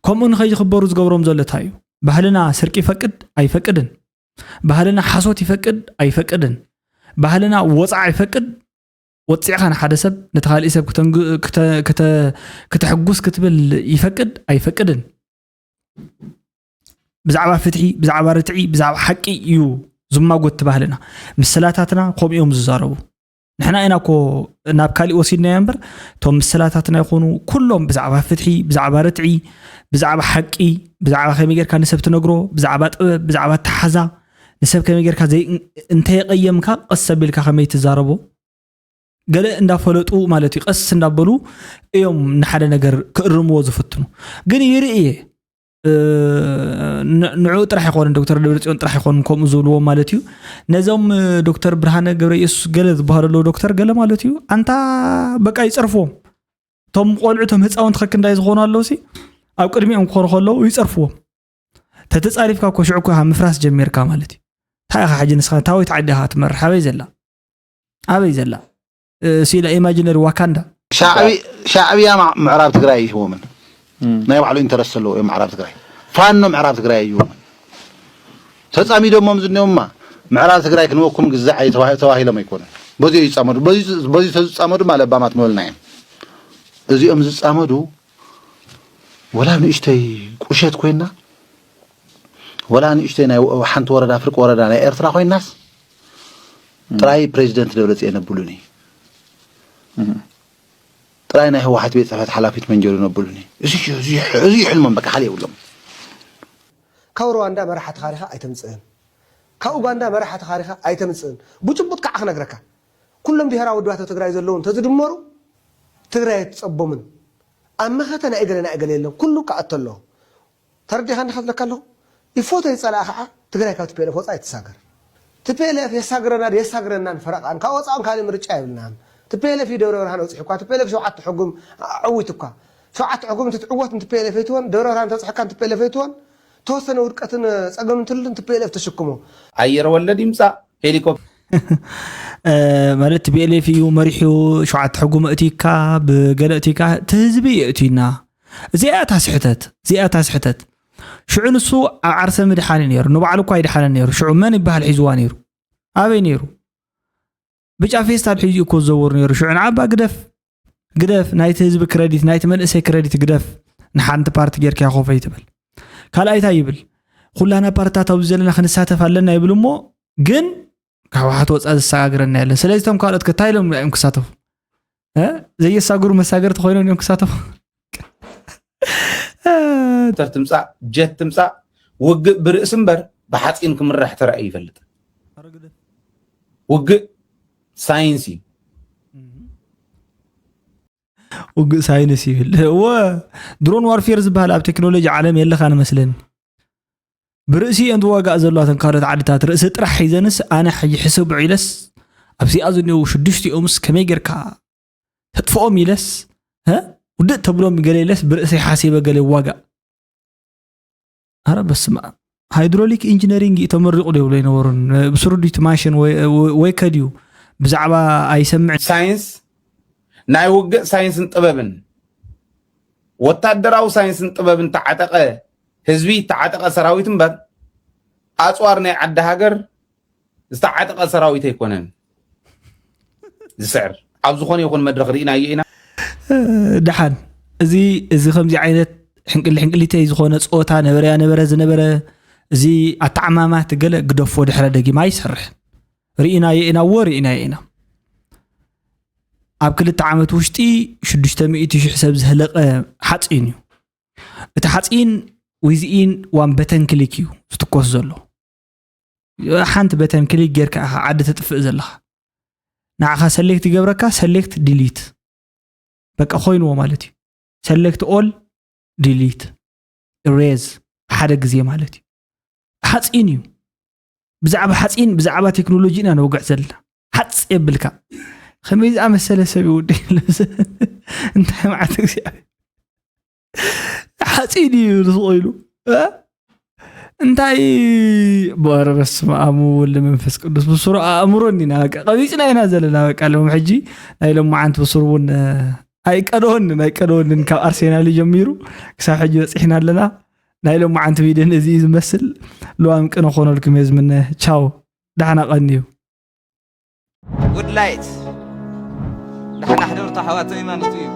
ከምኡ ንኸይኽበሩ ዝገብሮም ዘሎ እንታይ እዩ ባህልና ስርቂ ይፈቅድ ኣይፈቅድን ባህልና ሓሶት ይፈቅድ ኣይፈቅድን ባህልና ወፃዓ ይፈቅድ ወፂዕኻ ንሓደ ሰብ ነቲ ካሊእ ሰብ ክተ- ክተ- ክተ- ክተሕጉስ ክትብል ይፈቅድ ኣይፈቅድን ብዛዕባ ፍትሒ ብዛዕባ ርትዒ ብዛዕባ ሓቂ እዩ ዝማጎት ባህልና ምስላታትና ከምኡ እዮም ዝዛረቡ ንሕና ኢና ኮ ናብ ካሊእ ወሲድናዮ እምበር እቶም ምስላታትና ይኾኑ ኩሎም ብዛዕባ ፍትሒ ብዛዕባ ርትዒ ብዛዕባ ሓቂ ብዛዕባ ከመይ ጌርካ ንሰብ ትነግሮ ብዛዕባ ጥበብ ብዛዕባ ተሓዛ ንሰብ ከመይ ጌርካ ዘይ እንተየቀየምካ ቀስ ኣቢልካ ከመይ ትዛረቦ ገለ እንዳፈለጡ ማለት እዩ ቀስ እንዳበሉ እዮም ንሓደ ነገር ክእርምዎ ዝፍትኑ ግን ይርኢ እየ ንዕኡ ጥራሕ ይኮንን ዶክተር ደብረፅዮን ጥራሕ ይኮንን ከምኡ ዝብልዎም ማለት እዩ ነዞም ዶክተር ብርሃነ ገብረ ኢየሱስ ገለ ዝበሃሉ ኣለዉ ዶክተር ገለ ማለት እዩ ኣንታ በቃ ይፀርፍዎም እቶም ቆልዑ እቶም ህፃውንቲ ከክንዳይ ዝኾኑ ኣለዉ ሲ ኣብ ቅድሚኦም ክኾኑ ከለዉ ይጸርፍዎም። ተተጻሪፍካ እኮ ሽዑ እኮ ምፍራስ ጀሚርካ ማለት እዩ። እንታይ ኢኻ ሕጂ ንስኻ ታወይት ዓዲ ኢኻ ትመርሕ? ኣበይ ዘላ? ኣበይ ዘላ? ስኢላ ኢማጂነሪ ዋካንዳ። ሻዕብያ ምዕራብ ትግራይ ኣይህቦምን። ናይ ባዕሉ ኢንተረስት ዘለዎ እዮም ምዕራብ ትግራይ። ፋኖ ምዕራብ ትግራይ ኣይህቦምን። ተፃሚዶሞም ዝኒኦማ ምዕራብ ትግራይ ክንወኩም ግዛዕ ተባሂሎም ኣይኮነን። በዚ ይፃመዱ። በዚ ተዝፃመዱ ማለት ባማት ምበልና እዮም። እዚኦም ዝፃመዱ ወላ ንእሽተይ ቁሸት ኮይና፣ ወላ ንእሽተይ ናይ ሓንቲ ወረዳ፣ ፍርቂ ወረዳ ናይ ኤርትራ ኮይናስ፣ ጥራይ ፕሬዚደንት ደብረፅዮን የብሉን እዩ። ጥራይ ናይ ህወሓት ቤት ፅሕፈት ሓላፊት መንጀሪኖ የብሉን እዩ። እዚ እዩ ሕልሞም፣ በቃ፣ ካልእ የብሎም። ካብ ሩዋንዳ መራሕቲ ካሪኻ ኣይተምፅእን። ካብ ኡጋንዳ መራሕቲ ካሪኻ ኣይተምፅእን። ብጭቡጥ ከዓ ክነግረካ፣ ኩሎም ብሄራዊ ውድባት ትግራይ ዘለዉ እንተዝድመሩ ትግራይ ኣይትፀቦምን። ኣብ መኸተ ናይ እገለ ናይ እገለ የለን፣ ኩሉ ክኣቱ ኣለዎ። ተረዲኻ እንዲኻ ዝብለካ ኣለኹ። ይፎቶ ይፀላእ ከዓ ትግራይ ካብ ቲ ፒ ኤል ኤፍ ወፃኢ ትሳገር። ቲ ፒ ኤል ኤፍ የሳግረና ዶ የሳግረናን ፈረቓን፣ ካብ ወፃኡን ካልእ ምርጫ የብልናን። ቲ ፒ ኤል ኤፍ እዩ ደብረ ብርሃን ኣውፂሑ እኳ፣ ቲ ፒ ኤል ኤፍ ሸውዓተ ሕጉም ኣዕዊቱ እኳ። ሸውዓተ ሕጉም እንትትዕወት ንቲ ፒ ኤል ኤፍ ኣይትወን፣ ደብረ ብርሃን ተብፅሐካ ንቲ ፒ ኤል ኤፍ ኣይትወን። ተወሰነ ውድቀትን ፀገምን ትልሉ ንቲ ፒ ኤል ኤፍ ተሸክሞ። ኣየር ወለድ ይምፃእ ሄሊኮፕተር ማለት ቲ ፒ ኤል ኤፍ እዩ መሪሑ ሸውዓተ ሕጉም ኣእትይካ ብገለ ኣእትይካ እቲ ህዝቢ የእትዩና። እዚኣ እታ ስሕተት፣ እዚኣ እታ ስሕተት። ሽዑ ንሱ ኣብ ዓርሰ ምድሓን እዩ ነይሩ፣ ንባዕሉ እኳ ኣይድሓነን ነይሩ። ሽዑ መን ይበሃል ሒዝዋ ነይሩ? ኣበይ ነይሩ? ብጫ ፌስታል ሒዙ እኮ ዝዘውር ነይሩ። ሽዑ ንዓባ ግደፍ፣ ግደፍ፣ ናይቲ ህዝቢ ክረዲት፣ ናይቲ መንእሰይ ክረዲት ግደፍ። ንሓንቲ ፓርቲ ጌርካያ ኮፍ ኣይትበል። ካልኣይ እንታይ ይብል? ኩላና ፓርትታት ኣብዚ ዘለና ክንሳተፍ ኣለና ይብል እሞ ግን ካብ ህወሓት ወፃኢ ዘሰጋግረና የለን። ስለዚ እቶም ካልኦት ከ እንታይ ኢሎም እዮም ክሳተፉ? እ? ዘየሳግሩ መሳገርቲ ኮይኖም እዮም ክሳተፉ? ሄሊኮፕተር ትምፃእ፣ ጀት ትምፃእ፣ ውግእ ብርእሲ እምበር ብሓፂን ክምራሕ ተራእዩ ይፈልጥ። ውግእ ሳይንስ እዩ። ውግእ ሳይንስ ይብል። እወ፣ ድሮን ዋርፌር ዝበሃል ኣብ ቴክኖሎጂ ዓለም የለኻን መስለኒ። ብርእሲ እየን ዝዋጋእ ዘለዋ እተን ካልኦት ዓድታት። ርእሲ ጥራሕ ሒዘንስ ኣነ ሕጂ ሕስብ ኢለስ ኣብዚኣ ዝኒአው ሽዱሽቲኦምስ ከመይ ጌርካ ተጥፍኦም ኢለስ፣ እ? ውድእ ተብሎም ገለ ኢለስ ብርእሰይ ሓሲበ ገለ ይዋጋእ። ኣረ በስመ ኣብ። ሃይድሮሊክ ኢንጂነሪንግ እዩ ተመሪቑ ዶ ይብሎ ኣይነበሩን? ብስሩ ድዩ እቲ ማሽን ወይ፣ ወይ፣ ወይ ከድዩ ብዛዕባ ኣይሰምዕን። ሳይንስ፣ ናይ ውግእ ሳይንስን ጥበብን፣ ወታደራዊ ሳይንስን ጥበብን ተዓጠቐ ህዝቢ፣ ተዓጠቐ ሰራዊት እምበር፣ ኣፅዋር ናይ ዓዲ ሃገር ዝተዓጠቐ ሰራዊት ኣይኮነን ዝስዕር። ኣብ ዝኾነ ይኹን መድረኽ ርኢናዮ ኢና። ደሓን፣ እዚ፣ እዚ ከምዚ ዓይነት ሕንቅሊ ሕንቅሊተይ ዝኾነ ጸወታ ነበረያ ነበረ ዝነበረ፣ እዚ ኣተዓማማት ገለ ግደፎ፣ ድሕረ ደጊም ኣይሰርሕ። ርኢናዮ ኢና፣ እዎ ርኢናዮ ኢና። ኣብ ክልተ ዓመት ውሽጢ ሽዱሽተ ሚእቲ ሽሕ ሰብ ዝህለቐ ሓፂን እዩ። እቲ ሓፂን ዊዝኢን ዋን በተን ክሊክ እዩ ዝትኮስ ዘሎ። ሓንቲ በተን ክሊክ ጌርካ ኢኻ ዓዲ ተጥፍእ ዘለኻ። ንዓኻ ሰሌክት ይገብረካ፣ ሰሌክት ዲሊት። በቃ ኮይንዎ ማለት እዩ። ሰሌክት ኦል ዲሊት ኢሬዝ ሓደ ግዜ ማለት እዩ። ሓፂን እዩ። ብዛዕባ ሓፂን፣ ብዛዕባ ቴክኖሎጂ ኢና ነውግዕ ዘለና። ሓፅ የብልካ። ከመይ ዝኣመሰለ ሰብ ይውዲ? እንታይ መዓት እግዚኣብሔር። ሓፂን እዩ ርዝቑ ኢሉ። እ? እንታይ በረ በስመ ኣብ ወወልድ መንፈስ ቅዱስ። ብሱሩ ኣእምሮ እንዲና በቃ ቀቢፅና ኢና ዘለና። በቃ ሎም ሕጂ ናይ ሎማዓንቲ ብሱር እውን ኣይቀደወንን፣ ኣይቀደወንን። ካብ ኣርሴናል ጀሚሩ ክሳብ ሕጂ በፂሕና ኣለና። ናይ ሎማዓንቲ ቪድዮን እዚ እዩ ዝመስል። ልዋም ቅነ ኮነልኩም እየ ዝምነ። ቻው፣ ዳሕና ቀንዩ። ጉድ ላይት ዳሕና ሕደሩ ተሓዋተይ ማለት እዩ።